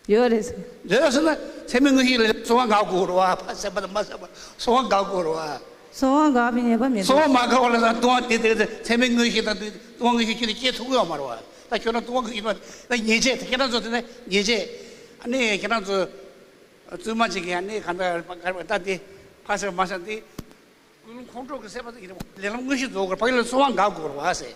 ཡོད་རེད་ཟེར། ཡོད་ཟེར་ན་ཚད་མས་དངོས་གཞི་ལ་ཚོར་བ་འགག་དགོས་རེད་བ། ཕར་ཟད་པ་དང་མར་ཟད་པ་ཚོར་བ་འགག་དགོས་རེད་བ། ཚོར་བ་འགག་པའི་ཉེས་པ་མེད་ཚོར་བ་པས། མ་འགག་པ་ལ་ད་ལྟུང་བ་དེ་དེ་ཚད་མས་དངོས་གཞི་དང་ལྟུང་བ་དངོས་གཞི་ཁྱོད་ཀྱིས་སྐྱེ་ཐུབ་ཀྱི་ཡོད་མ་རེད་བ། ད་ཁྱོད་རང་ལྟུང་བ་དངོས་གཞི་ད་ཉེས་བྱས་དེ་ཁྱེད་རང་ཚོ་དེ་ནས་ཉེས་བྱས་ཨ་ནི་ཁྱེད་རང་ཚོ། བཙུན་མ་ཅིག་གིས་ཡང་ནི་ག་འདྲ་ག་རེ་ད་དེ་ཕ་ཟེར་མ་ཟེར་དེ། ཀུན་སློང་ཁོང་ཁྲོ་གི་སེམས་པ་དེ་ཡིན་ན་ལས་ལམ་དངོས་གཞི་རྫོགས་དགོས་རེད། ཕ་གི་ལ་གསོལ་བ་འགག་དགོས་རེད་བ་ཟེར།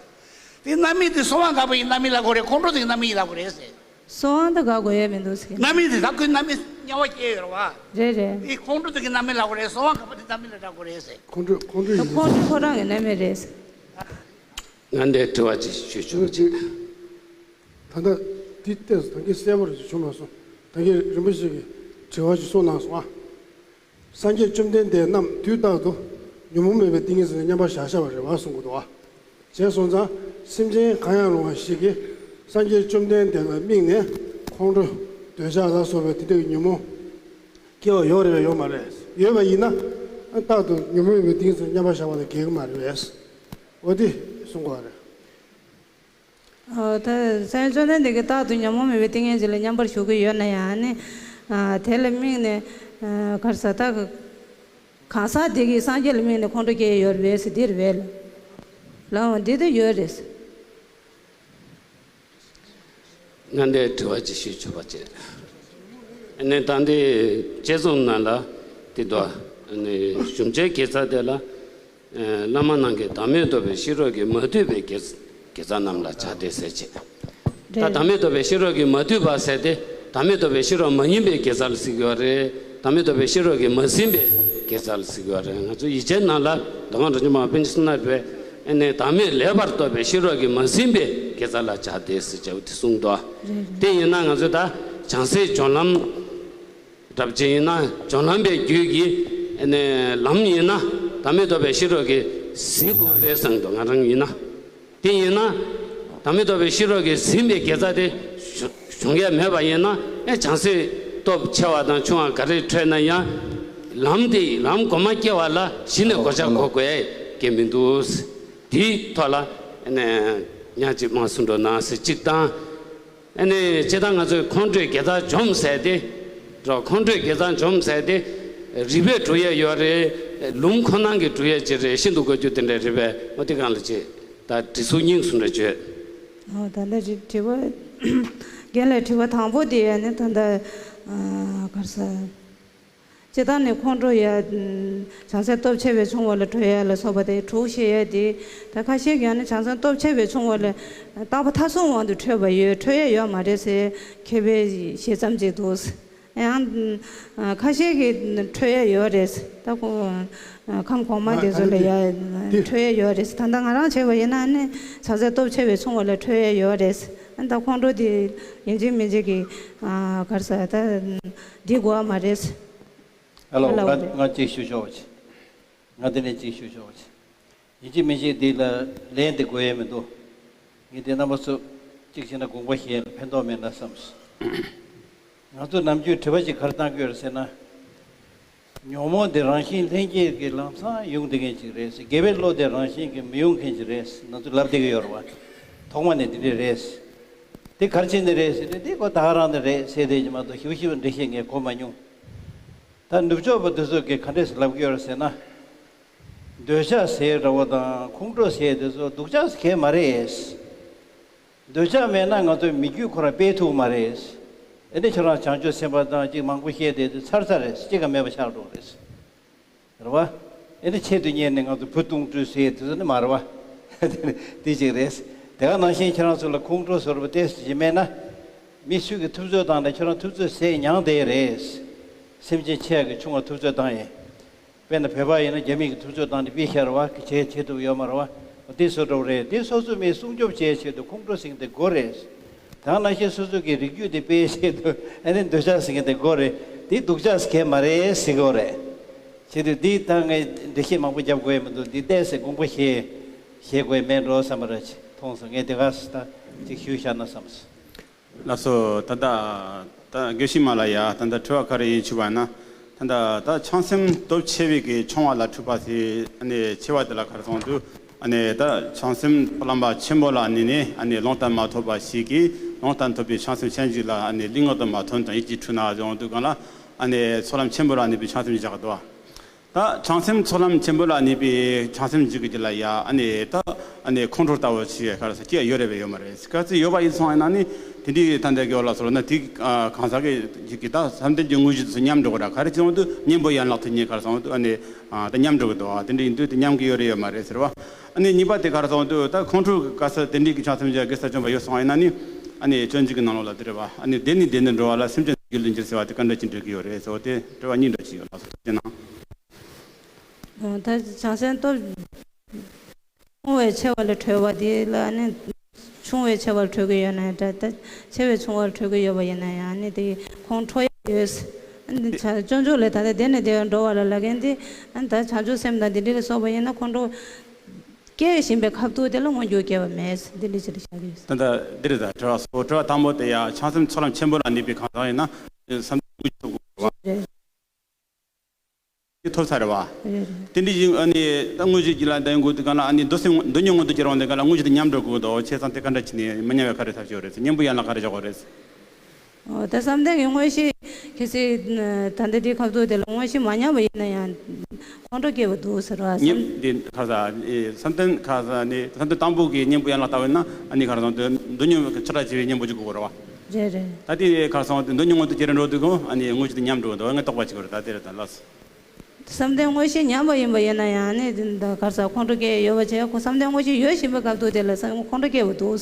དེ་རྣམ་སྨིན་དེ་གསོལ་བ་འགག་པ་ཡིན་རྣམ་སྨིན་ལབ་དགོས་རེད། ཁོང་ཁྲོ་དེ་ཡིན་རྣམ་སྨིན་ཡིན་ལབ་དགོས་རེད་ཟེར། གསོལ་བ་འདི་དགག་དགོས་ཡས་མི་འདུག་ཟེར། རྣམ་སྨིན་དེ་ད་ཁོས་རྣམ་སྨིན་དམྱལ་བ་སྐྱེ་ཡོད་རེད་བ། རེད་རེད། དེ་ཁོང་ཁྲོ་དེ་གི་རྣམ་སྨིན་ལབ་དགོས་རེད། གསོལ་བ་འགག་པ་དེ་རྣམ་སྨིན་ལ་བསྒྲག་དགོས་རེད་ཟེར། ཁོང་ཁྲོ་ཁོང་ཁྲོ་ད་ཡིན་ཁོང་ཁྲོ་ཁོ་རང་གི་རྣམ་སྨིན་རེད་ཟེར། ང་འདྲའི་དྲི་བ་ཅིག་ཞུ་ཆོག་ཅིག་ད་ལྟ་འདི་ལྟས་སུ་ད་གིན་གསལ་པོ་རེ་ཞིག་བྱུང་མ་སོང་། ད་གིན་རིན་པོ་ཆེ་གི་དྲི་བ་ཅིག་གསུངས་གནང་སོང་ཨ། སངས་རྒྱས་བཅོམ་ལྡན་འདས་རྣམས་དུས་རྟག་ཏུ་ཉོན་མོངས་མེད་པའི་ཏིང་ངེ་འཛིན་ལ་མཉམ་པར་བཞག་བཞག་པ་རེད་བ་གསུང་གི་འདུག་བ། བྱས་སོང་ཙང་སེམས་ཅན་གང་ཡང་རུང་བ་ཞིག་གིས་སངས་རྒྱས་བཅོམ་ལྡན་འདས་ལ་དམིགས་ནས་ཁོང་ཁྲོ་འདོད་ཆགས་ལ་སོགས་པའི་དེ་འདྲའི་ཉོན་མོངས་སྐྱེ་བ་ཡོད་རེད་པས་ཡོད་མ་རེད། ཡོད་པ་ཡིན་ན་རྟག་ཏུ་ཉོན་མོངས་མེད་པའི་ཏིང་ངེ་འཛིན་ལ་མཉམ་པར་བཞག་པ་ལས་འགལ་གྱི་མ་རེད་པས། འོ་དེ་གསུང་གི་ཡོད་རེད། ཨོ་ད་སངས་རྒྱས་བཅོམ་ལྡན་འདས་ཀྱིས་རྟག་ཏུ་ཉོན་མོངས་མེད་པའི་ཏིང་ངེ་འཛིན་ལ་མཉམ་པར་བཞུགས་ཀྱི་ཡོད་ན་ཡང་ནི། ཨ་དེ་ལ་དམིགས་ནས་ཨ་ག་རེ་ཟ་ད་གང་ཟག་དེ་གིས་སངས་རྒྱས་ལ་དམིགས་ནས་ཁོང་ཁྲོ་སྐྱེ་ཡི་ཡོད་རེད་པས་ཟེར་འདི་རེད་པས། ལའང་འདི་དེ་ཡོད་རེད། ང་འདྲའི་དྲི་བ་ཅིག་ཞུ་ཆོག་པ་བྱེད། ཨ་ནི་ད་འདི་དཔྱད་རྩོམ་ནང་ལ་དེ་འདུག་ཨ་ནི་གཞུང་ཆེན་དགེ་རྩ་དེ་ལ། བླ་མ་རྣམས་ཀྱིས་བདག་མེད་རྟོགས་པའི་ཤེས་རབ་ཀྱིས་མ་བསྡུས་པའི་དགེ་དགེ་རྩ་རྣམས་ལ་བྱ་སྟེ་ཟེར་བྱས། ད་རེད། བདག་མེད་རྟོགས་པའི་ཤེས་རབ་ཀྱིས་མ་བསྡུས་པ་ཟེར་ཏེ་བདག་མེད་རྟོགས་པའི་ཤེས་རབ་མ་ཡིན་པའི་དགེ་རྩ་ལ་ཟེར་གྱི་ཡོད་རེད། བདག་མེད་རྟོགས་པའི་ཤེས་རབ་ཀྱིས་མ་ཟིན་པའི་དགེ་རྩ་ལ་ཟེར་གྱི་ཡོད་རེད། ང་ཚོ་ཡིག་ཆའི་ནང་ལ་མདོ་སྔགས་རབ་འབྱམས་པ་པཎ་ཆེན་བསོད་ནམས་པས་ཨ་ནི་བདག་མེད་ལེགས་པར་རྟོགས་པའི་ཤེས་རབ་ཀྱིས་མ་ཟིན་པའི་དགེ་རྩ་ལ་བྱ་སྟེ་ཟེར་བྱས་དེ་གསུངས་འདུག་རེད་རེད། དེ་ཡིན་ན་ང་ཚོས་ད་བྱང་སེམས་སྦྱོར་ལམ། སྒྲུབ་བྱེད་ཡིན་ན་སྦྱོར་ལམ་པའི་རྒྱུད་ཀྱི་ཨ་ནི་ལམ་ཡིན་ན་བདག་མེད་རྟོགས་པའི་ཤེས་རབ་ཀྱིས་ཟིན་དགོས་རེད་བསམ་འདུག་ང་རང་ཡིན་ན། དེ་ཡིན་ན་བདག་མེད་རྟོགས་པའི་ཤེས་རབ་ཀྱིས་ཟིན་པའི་དགེ་རྩ་དེ་བྱུང་ཡ་མེད་པ་ཡིན་ན་ཨེ་བྱང་སེམས་སྟོབས་ཆེ་བ་དང་ཆུང་བ་ག་རེ་འཕྲོད་ན་ཡང་ལམ་དེ་ལམ་གོང་མ་སྐྱེ་བ་ལ་གཞི་ནས་གོ་ཆ་གོ་དགོས་ཀྱི་མི་འདུག་དེའི་ཐོག་ལ་ཨ་ནི་ཉག་གཅིག་མ་གསུང་འགྲོ་ན་ཟེར་གཅིག་དང་། ཨ་ནི་སྤྱིར་བཏང་ང་ཚོས་ཁོང་ཁྲོའི་དགེ་རྩ་འཇོམས་ཟེར་ཏེ། རོ་ཁོང་ཁྲོའི་དགེ་རྩ་འཇོམས་ཟེར་ཏེ། རིགས་པས་སྒྲུབ་ཡས་ཡོད་རེད། ལུང་ཁོ་ནང་གིས་སྒྲུབ་ཡས་ཅིག་རེད་ཤིན་ཏུ་དགོས་རྒྱུ་དེ་འདྲ་རེད་པས་འོ་དེ་གང་ལ་བྱེད། ད་དྲི་ཟུར་སྙིང་གསུམ་རེ་བརྗོད། ཨོ་ད་ལྟ་དྲི་དྲི་བ། རྒན་ལགས་དྲི་བ་དང་པོ་དེ་ཡ་ནི་ད་ལྟ་ཨ་ག་རེ་ཟ། སྤྱིར་བཏང་ནས་ཁོང་ཁྲོ་ཡ། བྱང་སེམས་སྟོབས་ཆེ་བས་ཆུང་བ་ལ་ཁྲོ་ཡ་ལ་སོགས་པ་དེ་དྲུག་བཤད་ཡ་དེ། ད་ཁ་ཤས་ཀྱིས་ནི་བྱང་སེམས་སྟོབས་ཆེ་བས་ཆུང་བ་ལ་རྟག་པ་མཐའ་གསུམ་དབང་དུ་ཁྲོས་པ་ཡོད་ཁྲོ་ཡ་ཡོད་མ་རེད་ཟེར་མཁས་པའི་ཞལ་ཙམ་ཅིག་འདུག་ཡང་ཁ་ཤས་ཀྱིས་ཁྲོ་ཡ་ཡོད་རེད་ད་ཁོ། ཁམས་གོང་མ་དེ་ཚོ་ལ་ཡ་ཁྲོ་ཡ་ཡོད་རེད་ད་ལྟ་ང་རང་བྱས་པ་ཡིན་ན་ནི་བྱང་སེམས་སྟོབས་ཆེ་བས་ཆུང་བ་ལ་ཁྲོ་ཡ་ཡོད་རེད་ད་ཁོང་ཁྲོ་དེ་ཡིན་གཅིག་མིན་གཅིག་གི་ག་རེ་ཟ་ད་འདི་དགོས་མ་རེད། ཨ་ལོ། ཨ་ལོ། ང་ང་གཅིག་ཞུ་ཆོག་པ་བྱེད། ང་འདི་ནས་གཅིག་ཞུ་ཆོག་པ་བྱེད། ཡིན་གཅིག་མིན་གཅིག་འདི་ལ་ལན་འདི་དགོས་ཡས་མི་འདུག་ངས་འདི་རྣམ་པ་ཚོ་གཅིག་བྱས་ན་དགོངས་པ་བཞེས་ལ་ཕན་ཐོགས་མེད་ན་བསམས། ང་ཚོ་ནམ་རྒྱུན་དྲི་བ་ཅིག་ག་རེ་བཏང་གི་ཡོད་རེད་ཟེར་ན། ཉོན་མོངས་འདི་རང་བཞིན་ལྷན་སྐྱེས་ཀྱི་ལམ་སང་ཡོང་བསྡད་མཁན་ཅིག་རེད་ཟེར། དགེ་བའི་བློ་འདི་རང་བཞིན་གྱིས་མི་ཡོང་མཁན་ཅིག་རེད་ཟེར་ང་ཚོ་ལབ་བསྡད་ཀྱི་ཡོད་རེད་བ། ཐོག་མ་ནས་འདི་འདྲས་རེད་ཟེར། འདི་ག་རེ་བྱས་ནས་རེད་ཟེར་ན་འདི་ཁོ་ད་ག་རང་ནས་རེད་ཟེར་བསྡད་ཀྱི་མ་གཏོགས་ཞིབ་ཞིབ་འགྲེལ་བཤད་ངས་གོ་མ་མྱོང་། ད་ནུབ་ཕྱོགས་པ་འདི་ཚོ་གིས་ག་འདྲས་ལབ་ཀྱི་ཡོད་རེད་ཟེར་ན། འདོད་ཆགས་ཟེར་འདྲ་བོ་དང་ཁོང་ཁྲོ་ཟེར་འདི་ཚོ་སྡུག་ཅག་གང་ཡང་མ་རེད། འདོད་ཆགས་མེད་ན་ང་ཚོའི་མི་རྒྱུད་ཁོ་རང་སྤེལ་ཐུབ་མ་རེད། ཨེ་ནི་ཁྱོད་རང་བྱང་ཆུབ་སེམས་དཔའ་དང་ཅིག་མང་པོ་བཤད་བསྡད་དུས་ཚར་ཚར་རེད་གཅིག་ཀྱང་མེད་པ་ཆགས་འགྲོ་རེད། རེད་བ། ཨེ་ནི་ཆེད་དུ་གཉེར་ནས་ང་ཚོ་བུ་གཏོང་སྤྲུལ་ཟེར་དེ་ཚོ་ནི་མ་རེད་བ། དེ་ཅིག་རེད། དེ་ག་ནང་བཞིན་ཁྱེད་རང་ཚོ་ལ་ཁོང་ཁྲོ་ཟེར་བ་ཏོག་ཙམ་ཅིག་མེད་ན། མི་སུ་གིས་ཐུབ་ཚོད་བཏང་ནས་ཁྱོད་རང་ཐུབ་ཚོད་ཟས་མྱངས་བསྡད་རེད། སེམས་ཅན་ཆེ་ཡ་གི་ཆུང་བ་ཐུབ་ཚོད་བཏང་ཡིན། དཔེར་ན་བོད་པ་ཡིན་ན་རྒྱ་མི་གིས་ཐུབ་ཚོད་བཏང་ནས་དཔེ་བཤད་རེད་བ་གི་བྱས་བྱེད་ཐུབ་ཡོད་མ་རེད་བ། འདི་བཟོ་འདྲ་བོ་རེད། འདི་སོ་སོ་མི་སྲུང་སྐྱོབ་བྱེད་ཆེད་དུ་ཁོང་ཁྲོ་ཟེར་མཁན་དེ་དགོས་རེད། ད་ནང་བཞིན་སོ་སོ་གི་རིགས་རྒྱུད་དེ་སྤེལ་ཆེད་དུ་ཨ་ནི་འདོད་ཆགས་ཟེར་མཁན་དེ་དགོས་རེད། འདི་སྡུག་ཅག་ཟེར་མཁན་མ་རེད་ཟེར་གི་ཡོད་རེད། བྱེད་དུས་འདི་ད་ངས་འགྲེལ་བཤད་མང་པོ་རྒྱབ་དགོས་ཡ་མི་འདུག་འདི་ཏོག་ཙམ་དགོངས་པ་བཞེས་བཞེས་དགོས་ཡ་མེད་འགྲོ་བསམ་པ་ར་མཐོང་སོང་། ངས་དེ་ག་ད་ཅིག་ཞུས་བཞག་ན་བསམ་སོང་། ལགས་སོ། ད་ལྟ་ད་དགེ་བཤེས་མ་ལ་ཡ་ད་ལྟ་དྲི་བ་ག་རེ་ཡིན་ཞུས་པ་ན། ད་ལྟ་ད་བྱང་སེམས་སྟོབས་ཆེ་བའི་གི་ཆུང་བ་ལ་འཁྲུལ་པ་དེ་ཨ་ནི་ཆེ་བ་དེ་ལ་ག་རེ་གསུངས་འདུག་ཨ་ནི་ད་བྱང་སེམས་ཚོགས་ལམ་པ་ཆེན་པོ་ལ་ཨ་ནི་ནི་ཨ་ནི་ལུང་བསྟན་མ་ཐོབ་པ་ཞིག་གིས་ལུང་བསྟན་ཐོབ་པའི་བྱང་སེམས་ཅན་ཞིག་ལ་ཨ་ནི་ལུང་བསྟན་མ་ཐོབ་དང་ཡིད་ཀྱིས་འཁྲུལ་ན་ཡོང་དུས་གང་ལ་ཨ་ནི་ཚོགས་ལམ་ཆེན་པོ་ལ་གནས་པའི་བྱང་སེམས་བཞག་འདུག་ད་བྱང་སེམས་ཚོགས་ལམ་ཆེན་པོ་ལ་གནས་པའི་བྱང་སེམས་ཅིག་གི་རྒྱུད་ལ་ཡ་ཨ་ནི་ད་ཨ་ནི་ཁོང་ཁྲོ་ལྟ་བུ་ཞིག་ག་རེ་ཟེར་སྐྱེ་ཡོད་རེད་པས་ཡོད་མ་རེད། གལ་སྲིད་ཡོད་པ་ཡིན་སོང་ཡིན་ན་ནི་ དེ་འདྲའི་ཐ་དད་ཀྱི་འོག་ལ་སོང་ན་དེ་གང་ཟག་གི་གི་ད་བསམ་གཏན་གྱི་དངོས་གཞི་དེ་ཚོ་ཉམས་འགྲོ་གི་ར། ག་རེ་བྱུང་དུས་གཉེན་པོ་ཡན་ལག་དེ་གཉིས་ག་རེ་སོང་དུས་ཨ་ནི་ད་ཉམས་འགྲོ་གི་འདུག་དེ་འདྲ་ཡིན་དུས་དེ་ཉམས་ཀྱི་ཡོད་རེད་ཡོད་མ་རེད་ཟེར་བ། ཨ་ནི་གཉིས་པ་དེ་ག་རེ་སོང་དུས་ད་ཁོང་ཁྲོ་གི་དཀའ་ཚེགས་དེ་འདྲའི་གི་ཆགས་སེམས་ཀྱི་དགེ་རྩ་བཅོམ་པ་ཡོད་སོང་ཡིན་ན་ནི། ཨ་ནི་སྤྱོད་འཇུག་གི་ནང་ལོགས་ལ་དེ་རེད་བ། ཨ་ནི་བདེ་ནས་བདེ་ནས་འགྲོ་བ་ལ་སེམས་ཅན་དོན་གྱི་ལུས་འགྱུར་ཟེར་བ་དེ་ག་འདྲ་ཅིག་འགྲིག་གི་ཡོད་རེད་ཟེར་བ་དེ་དྲི་བ་གཉིས་འདྲ་ཅིག་ཡོད་ལགས་སོ། ཐུགས་རྗེ་གནང་། ད་བྱང་སེམས་སྟོབས། ཆུང་བས་ཆེ་བ་ལ་གྲོལ་བ་དེ་ལ་ནི། ཆུང་བས་ཆེ་བར་གྲོལ་གྱི་ཡོད་ན་ཡང་འདྲ། ད་ཆེ་བས་ཆུང་བར་གྲོལ་གྱི་ཡོད་པ་ཡིན་ན་ཡང་ནི་དེ་ཁོང་ཁྲོ་ཡ་ཡོད། ཨ་ནི་བྱང་སྤྱོད་འཇུག་ལས་ད་ལྟ་དེ་ནས་དེ་འགྲོ་བ་ལ་ལ་མཁན་དེ་ཨ་ནི་ད་བྱང་ཆུབ་སེམས་དང་དེ་འདྲ་ལ་སོགས་པ་ཡིན་ན་ཁོང་ཁྲོ་སྐྱེ་བཞིན་པའི་ཁ་ཐུག་དེ་ལ་མངོན་གྱུར་སྐྱེ་བ་མེད། འདི་འདྲ་ཅིག་ལ་བཞག་གི་ཡོད། ད་ལྟ་འདི་རེད། ད་དྲི་བ་གཙོ་བོ་དྲི་བ་དང་པོ་དེ་ཡ་བྱང་སེམས་ཚོགས་ལམ་ཆེན་པོ་ལ་གནས་པའི་གང་ཟག་ཡིན་ན་བསམ་གཏན་དངོས་གཞི་ཐོབ་དགོས་པ། རེད། དེ་ཐོབ་ཚར་རེད་བ། རེད་རེད། དེ་འདྲ་ཞིག་ཨ་ནི་ད་དངོས་གཞི་གྱི་ལ་ལྡན་དགོས་དུས་གང་ལ་ཨ་ནི་འདོད་སེམས་འདོད་ཉོན་མངོན་དུ་གྱུར་འོང་དུས་གང་ལ་དངོས་གཞི་དེ་ཉམས་འགྲོ་དགོས་དོ། བྱས་ཙང་དེ་ག་འདྲ་བྱས་ནས་མི་ཉམས་པའི་ག་རེ་ཐབས་ཤེས་རེད་ཟེར། གཉེན་པོ་ཡན་ལག་ག་རེ་བྱ་དགོས་རེད་ཟེར། འོ་ད་བསམ་གཏན་གྱི་དངོས་གཞི་གལ་སྲིད་ད་ལྟ་དེའི་ཁ་ཐུག་དེ་ལ་དངོས་གཞི་མ་ཉམས་པ་ཡིན་ན་ཡང་ཁོང་ཁྲོ་སྐྱེ་བ་འདུག་ཟེར་བ་བསམ། གཉེན་དེ་ག་ས་ཨེ་བསམ་གཏན་ག་ས་ནི་བསམ་གཏན་དང་པོ་གི་གཉེན་པོ་ཡན་ལག་ལྟ་བས་ན་ཨ་ནི་ག་རེ་ཟེར་འདོད་ཉོན་ཆེ་དྲགས་ཆེ་བའི་གཉེན་པོ་ཅིག་དགོས་རེད་བ། རེད་རེད། ད་དེ་ག་རེ་ཟེར་འདོད་ཉོན་མངོན་དུ་གྱུར་འགྲོ་དུས་གང་ཨ་ནི་དངོས་གཞི་དེ་ཉམས་འགྲོ་འདུག་ངས་རྟོགས་པ་ཅིག་རེད། ད་དེ་རེད། ད་ལགས་སོ། བསམ་གཏན་དངོས་གཞི་ཉམས་པ་ཡིན་པ་ཡིན་ན་ཡང་ནི་ད་ག་རེ་ཟེར་ཁོང་ཁྲོ་སྐྱེ་ཡོད་པ་བྱས་ཁོ་བསམ་གཏན་དངོས་གཞི་ཡོད་བཞིན་པའི་སྐབས་དུ་དེ་ལ་ས་ཁོང་ཁྲོ་སྐྱེ་བ་འདུག་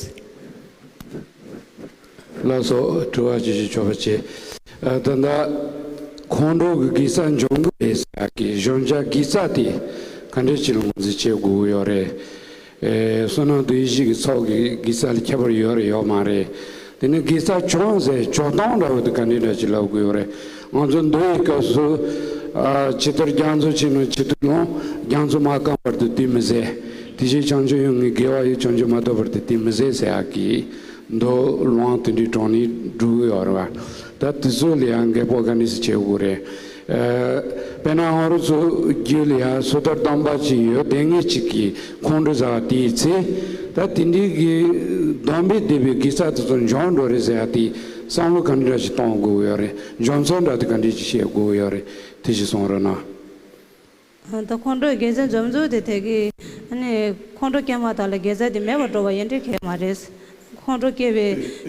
ལགས་སོ། དྲི་བ་ཅི་ཞིག་ཆོག་པ་བྱེད། ཨ་ད་ལྟ་ཁོང་ཁྲོ་གི་དགེ་རྩ་འཇོམས་ཀྱི་རེད་ཟེར་ཡག་གི་གཞོམ་བྱ་དགེ་རྩ་དེ་ག་འདྲ་ཅིག་ལ་ངོས་འཛིན་བྱེད་དགོས་ཀྱི་ཡོད་རེད། ཨེ་བསོད་ནམས་དང་ཡེ་ཤེས་ཀྱི་ཚོགས་ཀྱི་དགེ་རྩ་ལ་ཁྱད་པར་ཡོད་རེད་ཡོད་མ་རེད། དེ་ནས་དགེ་རྩ་བྱུང་ཟེར་འཇོག་སྟངས་འདྲ་བོ་དེ་ག་འདྲ་འདྲ་ཅིག་ལབ་དགོས་ཡོད་རེད། ང་ཚོ་འདུལ་བའི་སྐབས་སུ་ཨ་ཇི་ལྟར་རྒྱ་མཚོ་ཆེ་ན་ཇི་ལྟར་ལོངས། རྒྱ་མཚོ་མ་སྐམ་བར་དུ་དེ་མི་ཟད། དེ་བཞིན་བྱང་ཆུབ་ཡོན་གྱི་དགེ་བ་ཡིས། བྱང་ཆུབ་མ་ཐོབ་བར་དུ་དེ་མི་ཟད་ཟེར་ཡག་གི་མདོ་ལུང་དེ་འདྲའི་དྲངས་ནས་སྒྲུབ་ཀྱི་ཡོད་རེད་བ། ད་དེ་ཚོ་ལ་ཡང་འགལ་ཕོག་ག་འདྲ་ཞིག་བྱེད་དགོས་རེད། ཨ་དཔེར་ན་ང་རང་ཚོ་རྒྱུད་ལ་ཡང་སོ་ཐར་དམ་པ་ཅིག་ཡོད་དེ་ངེས་ཅིག་གིས་ཁོང་ཁྲོ་ཟ་བ་དེའི་ཚེ། ད་དེ་འདྲའི་གི་སྡོམ་པས་བསྡུས་པའི་དགེ་རྩ་དེ་ཚོ་འཇོམས་འགྲོ་རེད་ཟེར་ཡ་དེ་བསམ་བློ་ག་འདྲ་ཞིག་གཏོང་དགོས་ཡོད་རེད། འཇོམས་ཚུལ་འདྲ་དེ་ག་འདྲ་ཞིག་བཤད་དགོས་ཡོད་རེད། དེ་ཞིག་གསུང་རོགས་གནང་། ད་ཁོང་ཁྲོའི་དགེ་རྩ་འཇོམས་ཚུལ་དེ་དེ་གི་ཨ་ནི་ཁོང་ཁྲོ་སྐྱེས་མ་ཐག་ལ་དགེ་རྩ་དེ་མེད་པར་འགྲོ་བ་ཡིན་འགྲིག་གི་མ་རེད། ཁོང་ཁྲོ་སྐྱེས་པའི་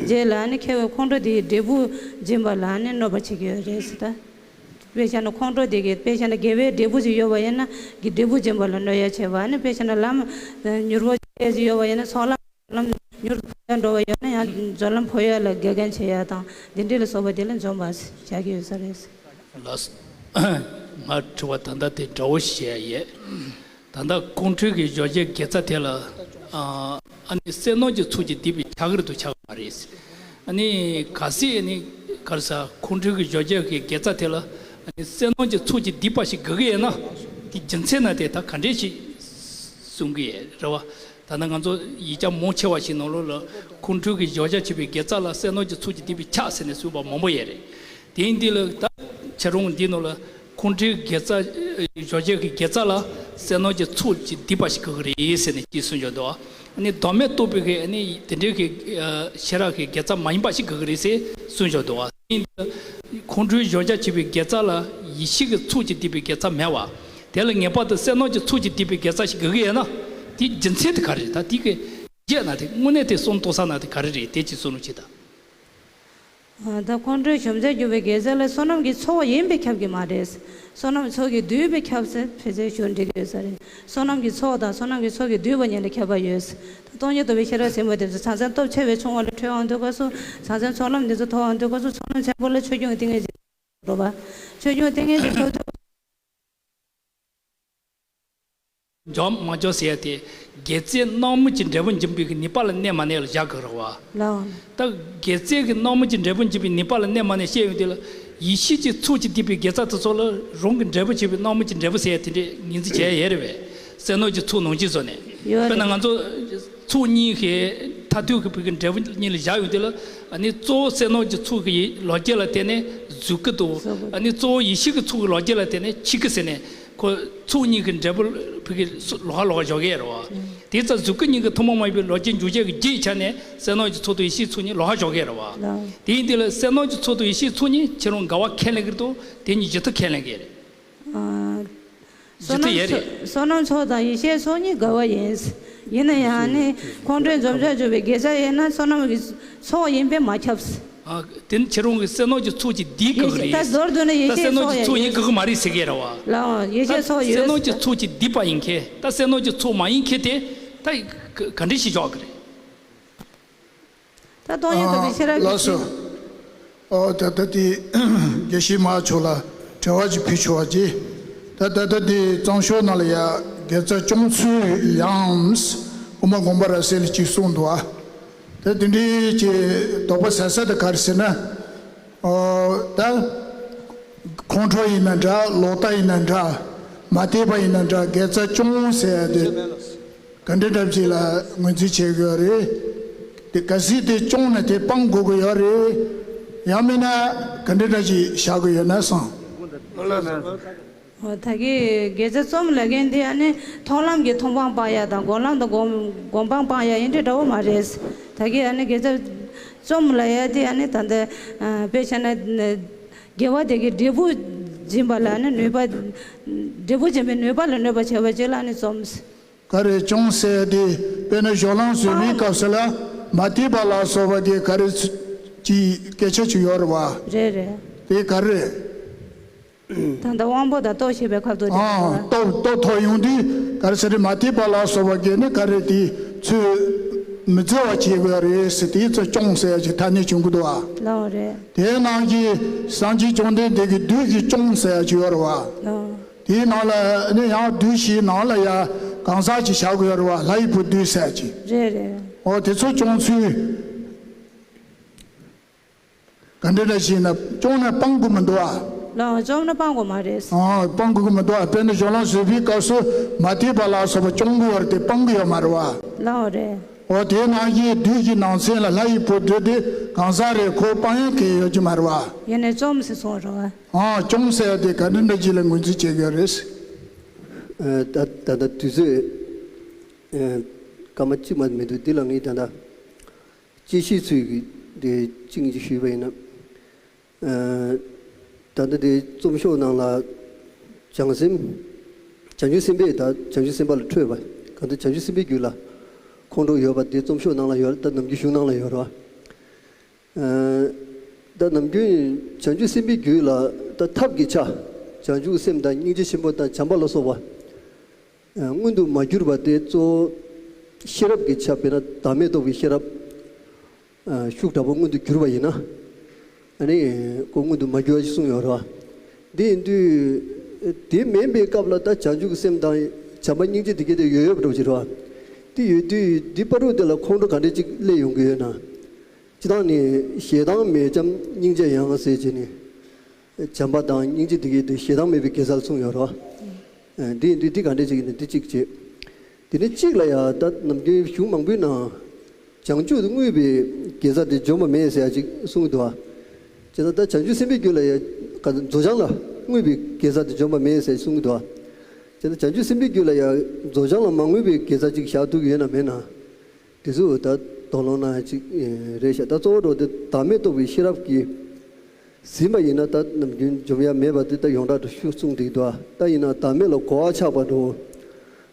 རྗེས་ལ་ཨ་ནི་ཁྱེད་ཀྱི་ཁོང་ཁྲོ་དེ་ཡི་འབྲས་བུ་འབྱིན་པ་ལ་ཨ་ནི་གནོད་པ་བྱེད་ཀྱི་ཡོད་རེད་ཟེར་ད། དཔེ་བཞག་ན་ཁོང་ཁྲོ་དེ་གི་དཔེ་བཞག་ན་དགེ་བའི་འབྲས་བུ་ཅིག་ཡོད་པ་ཡིན་ན་གི་འབྲས་བུ་འབྱིན་པ་ལ་གནོད་ཡ་བྱེད་པ། ཨ་ནི་དཔེ་བཞག་ན་ལམ་མྱུར་པོ་སྐྱེ་ཅིག་ཡོད་པ་ཡིན་ན་ཚོགས་ལམ་ལམ་མྱུར་དུ་འགྲོ་བ་ཡོད་ན་ཡང་སྦྱོར་ལམ་འཕོ་ཡ་ལ་དགེ་རྒན་བྱེད་ཡ་དང་འདི་འདྲ་ལ་སོགས་པ་དེ་ལ་འཇོམས་པ་བྱ་གི་ཡོད་ས་རེད། ལགས་སོ། ང་དྲི་བ་ད་ལྟ་དེ་འདྲ་བོ་ཞིག་བྱས་ཡོད། ད་ལྟ་ཁོང་ཁྲོའི་གི་གཞོམ་བྱའི་དགེ་རྩ་དེ་ལ་ཨ་ཨ་ནི་བསོད་ནམས་ཀྱི་ཚོགས་ཀྱིས་བསྡུས་པའི་ཆགས་ཀྱི་རེད་དམ་ཆགས་ཀྱི་མ་རེད། ཨ་ནི་གལ་སྲིད་ཨ་ནི་ག་རེ་ཟེར་ཁོང་ཁྲོའི་གི་གཞོམ་བྱའི་གི་དགེ་རྩ་དེ་ལ་ཨ་ནི་བསོད་ནམས་ཀྱི་ཚོགས་ཀྱིས་བསྡུས་པ་ཞིག་དགོས་ཀྱི་ཡོད་ན་དེ་རྒྱུ་མཚན་ན་དེ་ད་ག་འདྲས་ཞིག་གསུང་གི་ཡོད་རེད་བ། ད་ལྟ་ང་ཚོ་ཡིག་ཆ་མང་ཆེ་བ་ཞིག་ནང་ལོགས་ལ་ཁོང་ཁྲོའི་གི་གཞོམ་བྱ་བྱེད་པའི་དགེ་རྩ་ལ་བསོད་ནམས་ཀྱི་ཚོགས་ཀྱིས་བསྡུས་པའི་ཆགས་ཟེར་ནས་གསུངས་པ་མང་པོ་ཡོད་རེད། དེ་ཡིན་དུས་ལ་ད་བྱ་རུང་འདི་ནང་ལ་ཁོང་ཁྲོའི་དགེ་རྩ་གཞོམ་བྱའི་གི་དགེ་རྩ་ལ་བསོད་ནམས་ཀྱི་ཚོགས་ཀྱིས་བསྡུས་པ་ཞིག་དགོས་ཀྱི་རེད་ཟེར་ནས་ཅིག་གསུངས་བཞག་འདུག་ཨ་ནི་བདག་མེད་རྟོགས་པའི་གི་ཨ་ནི་དེ་འདྲའི་གི་ཤེས་རབ་ཀྱི་དགེ་རྩ་མ་ཡིན་པ་ཞིག་དགོས་ཀྱི་རེད་ཟེར་གསུངས་བཞག་འདུག་ཨ་ནི་ཁོང་ཁྲོའི་གཞོམ་བྱ་བྱེད་པའི་དགེ་རྩ་ལ་ཡེ་ཤེས་ཀྱི་ཚོགས་ཀྱིས་བསྡུས་པའི་དགེ་རྩ་མེད་པ། དེ་ལ་ངེས་པར་དུ་བསོད་ནམས་ཀྱི་ཚོགས་ཀྱིས་བསྡུས་པའི་དགེ་རྩ་ཞིག་དགོས་ཀྱི་ཡོད་ན། དེའི་རྒྱུ་མཚན་དེ་ག་རེ་རེད། ད་དེ་གི་རྒྱས་ན་དེ་དངོས་གནས་དེ་སོང་རྟོགས་ས་ན་དེ་ག་རེ་རེད། དེ་ཅིག་གསུང་རོགས་བྱེད་དང་། ད་ཁོང་ཁྲོའི་གཞོམ་བྱ་རྒྱུ་བའི་དགེ་རྩ་ལ་བསོད་ནམས་ཀྱི་ཚོགས་ཡིན་པས་ཁྱབ་ཀྱི་མ་རེད། བསོད་ནམས་ཚོགས་ཀྱིས་བསྡུས་པས་ཁྱབ་ཟེར་ཕལ་ཆེར་ཞུ་འགྲིག་གི་ཡོད་ས་རེད། བསོད་ནམས་ཀྱི་ཚོགས་དང་བསོད་ནམས་ཀྱི་ཚོགས་ཀྱིས་བསྡུས་པ་གཉིས་ལ་ཁྱད་པར་ཡོད། ད་སྟོང་ཉིད་རྟོགས་པའི་ཤེས་རབ་ཟེར་མཁན་དེ་ཚོ་བྱང་སེམས་སྟོབས་ཆེ་བས་ཆུང་བ་ལས་འཕྲོས་འོང་དུས་སྐབས་སུ་བྱང་སེམས་ཚོགས་ལམ་འདི་ཚོ་མཐོ་འོང་དུས་སྐབས་སུ་ཚོགས་ལམ་ཆེན་པོ་ལ་ཆོས་སྐྱོང་གི་ཏིང་ངེ་འཛིན་འགྲོ་བ། ཆོས་སྐྱོང་ཏིང་ངེ་འཛིན་ཐོབ་ཐུབ། འཇོམས་མ་འཇོམས་ཟེར་ཡ་དེ་དགེ་རྩས་སྣང་མུན་གྱི་འབྲས་བུ་འབྱིན་པའི་གི་ནུས་པ་ལ་གནས་མ་གནས་ལ་བཞག་དགོས་རེད་བ། ལགས། ད་དགེ་རྩས་ཀྱི་སྣང་མུན་གྱི་འབྲས་བུ་འབྱིན་པའི་ནུས་པ་ལ་གནས་མ་གནས་བཤད་ཡོང་དུས་ལ་ཡེ་ཤེས་ཀྱི་ཚོགས་ཀྱིས་བསྡུས་པའི་དགེ་རྩ་དེ་ཚོ་ལ་རང་གི་འབྲས་བུ་བྱེད་པའི་སྣང་མུན་གྱི་འབྲས་བུ་ཟེར་ཡ་དེ་འདྲས་ངོས་འཛིན་བྱས་ཡོད་རེད་བས། བསོད་ནམས་ཀྱི་ཚོགས་ནང་བཞིན་བཟོ་ནས། ཡོད་དཔེར་ན་རེད། ང་ཚོ་ཚོགས་གཉིས་ཀྱི་མཐར་ཐུག་གི་བུ་གི་འབྲས་བུ་གཉིས་ལ་བཞག་ཡོང་དུས་ལ་ཨ་ནི་གཙོ་བོ་བསོད་ནམས་ཀྱི་ཚོགས་ཀྱི་ལོ་རྒྱུས་ལ་བརྟེན་ནས་གཟུགས་སྐུ་དང་། གཟུགས་སྐུ། ཨ་ནི་གཙོ་བོ་ཡེ་ཤེས་ཀྱི་ཚོགས་ཀྱི་ལོ་རྒྱུས་ལ་བརྟེན་ནས་ཆོས་སྐུ་ཟེར་ནས། ཁོ་ཚོགས་གཉིས་ཀྱི་འབྲས་བུ་ཕ་གི་སུ་ལོགས་ཀ་ལོགས་ཀ་འཇོག་གི་ཡོད་རེད་བ། ཨང་། དེའི་རྩ་གཟུགས་སྐུ་གཉིས་ཀྱི་ཐུན་མོང་མ་ཡིན་པའི་ལོ་རྒྱུས་འཇུག་བྱེད་ཀྱི་རྒྱུ་ཡི་ཆ་ནས་བསོད་ནམས་ཀྱི་ཚོགས་དང་ཡེ་ཤེས་ཚོགས་གཉིས་ལོགས་ཀ་འཇོག་གི་ཡོད་རེད་བ། ལགས། དེ་ཡིན་དུས་ལ་བསོད་ནམས་ཀྱི་ཚོགས་དང་ཡེ་ཤེས་ཚོགས་གཉིས་ཁྱེད་རང་འགལ་བ་ཁས་ལེན་གྱི་རེད་དོ། དེ་གཉིས་ཇི་ལྟར་ཁས་ལེན་གྱི་རེད། ཨང་། ཇི་ལྟར་ཡོད་རེད། བསོད་ནམས་ཚོགས་དང་ཡེ་ཤེས་ཚོགས་གཉིས་འགལ་བ་ཡིན། ཡིན་ན་ཡང་ནི་ཁོང་ཁྲོའི་འཛོམས་ཆགས་བརྗོད་པའི་དགེ་རྩ་ཡིན་ན་བསོད་ནམས་ཀྱི་ཚོགས་ཡིན་པས་མ་ཁྱབ། ཨ། དེ་ནི་ཁྱེད་རང་གི་བསོད་ནམས་ཀྱི་ཚོགས་ཀྱིས་འདིའི་ཡེ་བཀག་ཤེས་ད་རེད། མདོར་བསྡུས་ན་ཡེ་ད་ཤེས་བསོད་ནམས་ཚོགས་ཀྱི་ཚོགས་ཡིན་ཡིན་བཀག་གི་མ་རེད་ཟེར་གི་རེད་བ། ལའོ་ཡེ་ཤེས་ད་ཚོགས་བསོད་ཡོད་ནམས་ཀྱི་ཟེར། ཚོགས་ཀྱིས་འདི་པ་ཡིན་མཁན་ད་བསོད་ནམས་ཀྱི་ཚོགས་མ་ཡིན་མཁན་དེ་ད་ག་ག་འདྲ་ཞིག་ཆགས་གི་རེད། ད་སྟོང་ཉིད་རྟོགས་པའི་ཤེས་རབ་ཀྱི་ལགས་སོ། ཆོས། ཨོ་ད་ལྟ་དེ་དགེ་བཤེས་མ་མཆོག་ལ་དྲི་བ་ཅིག་ཕུལ་ཆོག་པ་ཅིག་ད་ད་ལྟ་དེ་རྩོམ་ཤོག་ནང་ལ་ཡ་དགེ་རྩ་སྐྱོང་ཚུལ་ཡང་དབུ་མ་དགོངས་པ་རབ་གསལ་ལ་ཅིག་གསུངས་འདུག་ཨ། ད་དེ་འདྲའི་ཅིག་དོགས་པ་ཟ་ས་དེ་ག་རེ་ཟེར་ན། ཨོ་ད་ཁོང་ཁྲོ་ཡིན་ན་འདྲ་ལོག་ལྟ་ཡིན་ན་འདྲ་མ་དད་པ་ཡིན་ན་འདྲ་དགེ་རྩ་སྐྱོང་ཟེར་ཡ་དེ། ག་འདྲ་འདྲ་ཅིག་ལ་ངོས་འཛིན་བྱེད་དགོས་རེད། དེ་གལ་སྲིད་དེ་སྐྱོང་ན་དེ་སྤང་དགོས་ཀྱི་ཡོད་རེད། ཡང་མིན་ན་ག་འདྲ་འདྲ་ཅིག་བཞག་དགོས་ཡོད་ན་བསམ། ཨོ་ད་གི་དགེ་རྩ་རྩོམ་ལབ་མཁན་དེ་ཨ་ནི་མཐོང་ལམ་གྱི་མཐོང་སྤང་སྤང་ཡ་དང་སྒོམ་ལམ་དང་སྒོམ་སྒོམ་སྤང་སྤང་ཡ་ཡིན་འདྲ་འདྲ་བོ་མ་རེད། ད་གི་ཨ་ནི་དགེ་རྩ་རྩོམ་ལབ་ཡ་དེ་ཨ་ནི་ད་ལྟ་དཔེ་བྱས་ན་དགེ་བ་དེ་གི་འབྲས་བུ་འབྱིན་པ་ལ་ཨ་ནི་ནུས་པ། འབྲས་བུ་འབྱིན་པའི་ནུས་པ་ལ་གནོད་པ་བྱེད་པ་ཅིག་ལ་ཨ་ནི་རྩོམ། ག་རེ་སྐྱོང་ཟེར་དེ་དཔེར་ན་གཞུང་ལམ་བཟོ་བའི་སྐབས་སུ་ལ་མ་དད་པ་ལ་སོགས་པ་དེ་ག་རེ་ཅིག་སྐད་ཆ་ཅིག་ཡོད་རེད་བ། རེད་རེད། དེ་ག་རེ། ད་ལྟ་དབང་པོ་དང་རྟོགས་ཤེས་པའི་ཁ་ཐུག་དེ་ཨང་རེད་བ། རྟོགས་རྟོགས་ཐོག་ཡོང་དུས་ག་རེ་ཟེར་རེད་མ་དད་པ་ལ་སོགས་པ་དེ་ནི་ག་རེ་དེ་ཚུལ་མི་བརྩི་བ་བྱེད་དགོས་རེད་ཟེར་དེ་ཚོ་སྐྱོང་ཟེར་ཡ་ཅིག་ཐ་སྙད་བྱུང་གི་འདུག་བ། ལའོ་རེད། དེའི་ནང་གི་སངས་རྒྱས་བཅོམ་ལྡན་འདས་ཀྱི་བདུད་ཀྱིས་སྐྱོང་ཟེར་ཡ་ཅིག་ཡོད་རེད་བ། ལའོ། དེའི་ནང་ལ་ནི་ཡང་བདུད་བཞིའི་ནང་ལ་ཡ་གང་ཟག་ཅིག་བཞག་དགོས་རེད་བ། ལྷ་ཡི་བུ་བདུད་ཟེར་ཅིག་རེད་རེད། འོ་དེ་ཚོ་སྐྱོང་ཚུལ་ག་འདྲ་འདྲ་ཞིག་ན་སྐྱོང་ན་སྤང་དགོས་མི་འདུག་ཨ། ལའོ་སྐྱོང་ན་སྤང་དགོས་མ་རེད། ཨ་སྤང་དགོས་ཀྱི་མི་འདུག་ཨ། དཔེར་ན་གཞུང་ལམ་བཟོ་བའི་སྐབས་སུ་མ་དད་པ་ལ་སོགས་པ་སྐྱོང་དགོས་པ་དེ་སྤང་གི་ཡོད་མ་རེད་བ། ལའོ་རེད། འོ་དེའི་ནང་བཞིན་བདུད་ཀྱི་ནང་ཚན་ལ་ལྷ་ཡི་བུ་བདུད་དེ་གང་ཟག་རེ་ཁོ་སྤང་ཡ་གལ་ཡོད་ཀྱི་མ་རེད་བ། ཡིན་ནའི་རྩོམ་ཟེར་སོང་རེད་བ། ཨང་སྐྱོང་ཟེར་ཡ་དེ་ག་འདྲ་འདྲ་ཅིག་ལ་ངོས་འཛིན་བྱེད་དགོས་རེད། ཨ་ད་ད་ལྟ་དུས་ཚོད་ཨ་སྐར་མ་གཅིག་མ་མི་འདུག་འདི་ལ་ངས་ད་ལྟ་དཔྱད་གཞི་ཚུལ་གྱི་དེ་གཅིག་གཉིས་ཅིག་ཞུས་པ་ཡིན་ན། ཨ་ད་ལྟ་དེ་རྩོམ་ཤོག་ནང་ལ་བྱང་སེམས། བྱང་ཆུབ་སེམས་དཔས་ད་བྱང་ཆུབ་སེམས་དཔའ་ལ་འཕྲོད་པ། གང་ལྟར་བྱང་ཆུབ་སེམས་དཔའི་རྒྱུད་ལ་ཁོང་ཁྲོ་ཡོད་པ་དེ་རྩོམ་ཤོག་ནང་ལ་ཡོད། ད་ནམ་རྒྱུན་གཞུང་ནང་ལ་ཡོད་རེད་བ། ཨ་ད་ནམ་རྒྱུན་བྱང་ཆུབ་སེམས་དཔའི་རྒྱུད་ལ་ད་ཐབས་ཀྱི་ཆ། བྱང་ཆུབ་སེམས་དང་སྙིང་རྗེ་ཆེན་པོ་དང་བྱམས་པ་ལ་སོགས་པ། ཨ་མངོན་དུ་མ་གྱུར་པ་དེ་གཙོ་བོ་ཤེས་རབ་ཀྱི་ཆ། དཔེར་ན་བདག་མེད་རྟོགས་པའི་ཤེས་རབ། ཨ་ཤུགས་དྲག་པོ་མངོན་དུ་གྱུར་པ་ཡིན་ན། ཨ་ནི་ཁོ་མངོན་དུ་མ་གྱུར་བ་ཞིག་གསུངས་ཡོད་རེད་བ། དེ་ཡིན་དུས་དེ་མིན་པའི་སྐབས་ལ་ད་བྱང་ཆུབ་ཀྱི་སེམས་དང་བྱམས་པ་སྙིང་རྗེ་དེ་གས་དེ་ཡོད་ཡོད་པ་འདྲ་པོ་ཞིག་རེད་བ། དེ་ཡོད་དུས་འདི་བར་དུ་དེ་ལ་ཁོང་ཁྲོ་ག་འདྲ་ཅིག་སླེབས་ཡོང་གི་ཡོད་ན། སྤྱིར་བཏང་ནི་ཞེ་སྡང་མེད་བྱམས་སྙིང་རྗེ་ཡང་ཟེར་བྱས་ནས། བྱམས་པ་དང་སྙིང་རྗེ་དེ་གའི་དེ་ཞེ་སྡང་མེད་པའི་དགེ་རྩ་ལ་གསུངས་ཡོད་རེད་བ། ཨ་འདི་ཡིན་དུས་འདི་ག་འདྲས་ཅིག་ཡིན་ན་འདི་གཅིག་བྱེད། དེ་ནས་གཅིག་ལ་ཡང་ད་ནམ་རྒྱུན་གཞུང་མང་པོའི་ནང་། བྱང་ཆུབ་ཏུ་བསྔོས་པའི་དགེ་རྩ་དེ་འཇོམས་པ་མེད་ཟེར་ཡ་ཅིག་གསུང་གི་འདུག་བ། བྱས་ཙང་ད་བྱང་ཆུབ་སེམས་དཔའི་རྒྱུད་ལ་ཡང་ག་རྫོགས་བྱང་ལ་བསྔོས་པའི་དགེ་རྩ་དེ་འཇོམས་པ་མེད་ཟེར་གསུང་གི་འདུག་བ། བྱས་ཙང་བྱང་ཆུབ་སེམས་དཔའི་རྒྱུད་ལ་ཡང་རྫོགས་བྱང་ལ་མ་བསྔོས་པའི་དགེ་རྩ་ཅིག་བཞག་ཐུབ་ཀྱི་ཡོད་ན་མེད་ན། དེ་ཚོ་ད་དོགས་སློང་གནང་ཡ་ཅིག་རེད་ཤག་ད་གཙོ་བོ་འགྲོ་དེ་བདག་མེད་རྟོགས་པའི་ཤེས་རབ་ཀྱིས་ཟིན་པ་ཡིན་ན་ད་ནམ་རྒྱུན་འཇོམས་ཡ་མེད་པ་དེ་ད་ཡོངས་གྲགས་དུ་ཤུགས་གསུངས་བསྡད་འདུག་ད་ཡིན་ན་བདག་མེད་ལ་གོ་བ་ཆགས་པ་འགྲོ།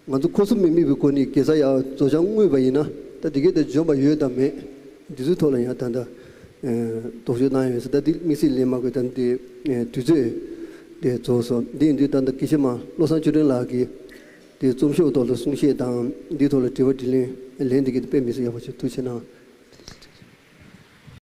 ང་ཚོ་ཁོ་ཚོ་མི་དམིགས་པའི་སྒོ་ནས་དགེ་རྩ་ཡ་རྫོགས་བྱང་བསྔོས་པ་ཡིན་ན་ད་དེ་གས་ད་འཇོམས་པ་ཡོད་དམ་མེད། འདི་ཚོའི་ཐོག་ལ་ཡང་ད་ལྟ་དོགས་གཅོད་གནང་ཡོད་ཟེར། ད་འདི་དམིགས་བསལ་ལན་མ་དགོས། ད་འདི་དུས་ཚོད་དེ་རྫོགས་སོང་། འདི་ཡིན་དུས་ད་ལྟ་དགེ་བཤེས་མ་བློ་བཟང་ཆོས་སྒྲོན་ལགས་ཀྱིས་དེ་རྩོམ་ཤོག་ཐོག་ལ་གསུང་བཤད་དང་འདིའི་ཐོག་ལ་དྲི་བ་དྲིས་ལན་ལན་འདི་གས་དཔེ་མི་སྲིད་ཡག་པོ་བྱུང་། ཐུགས་རྗེ་གནང་།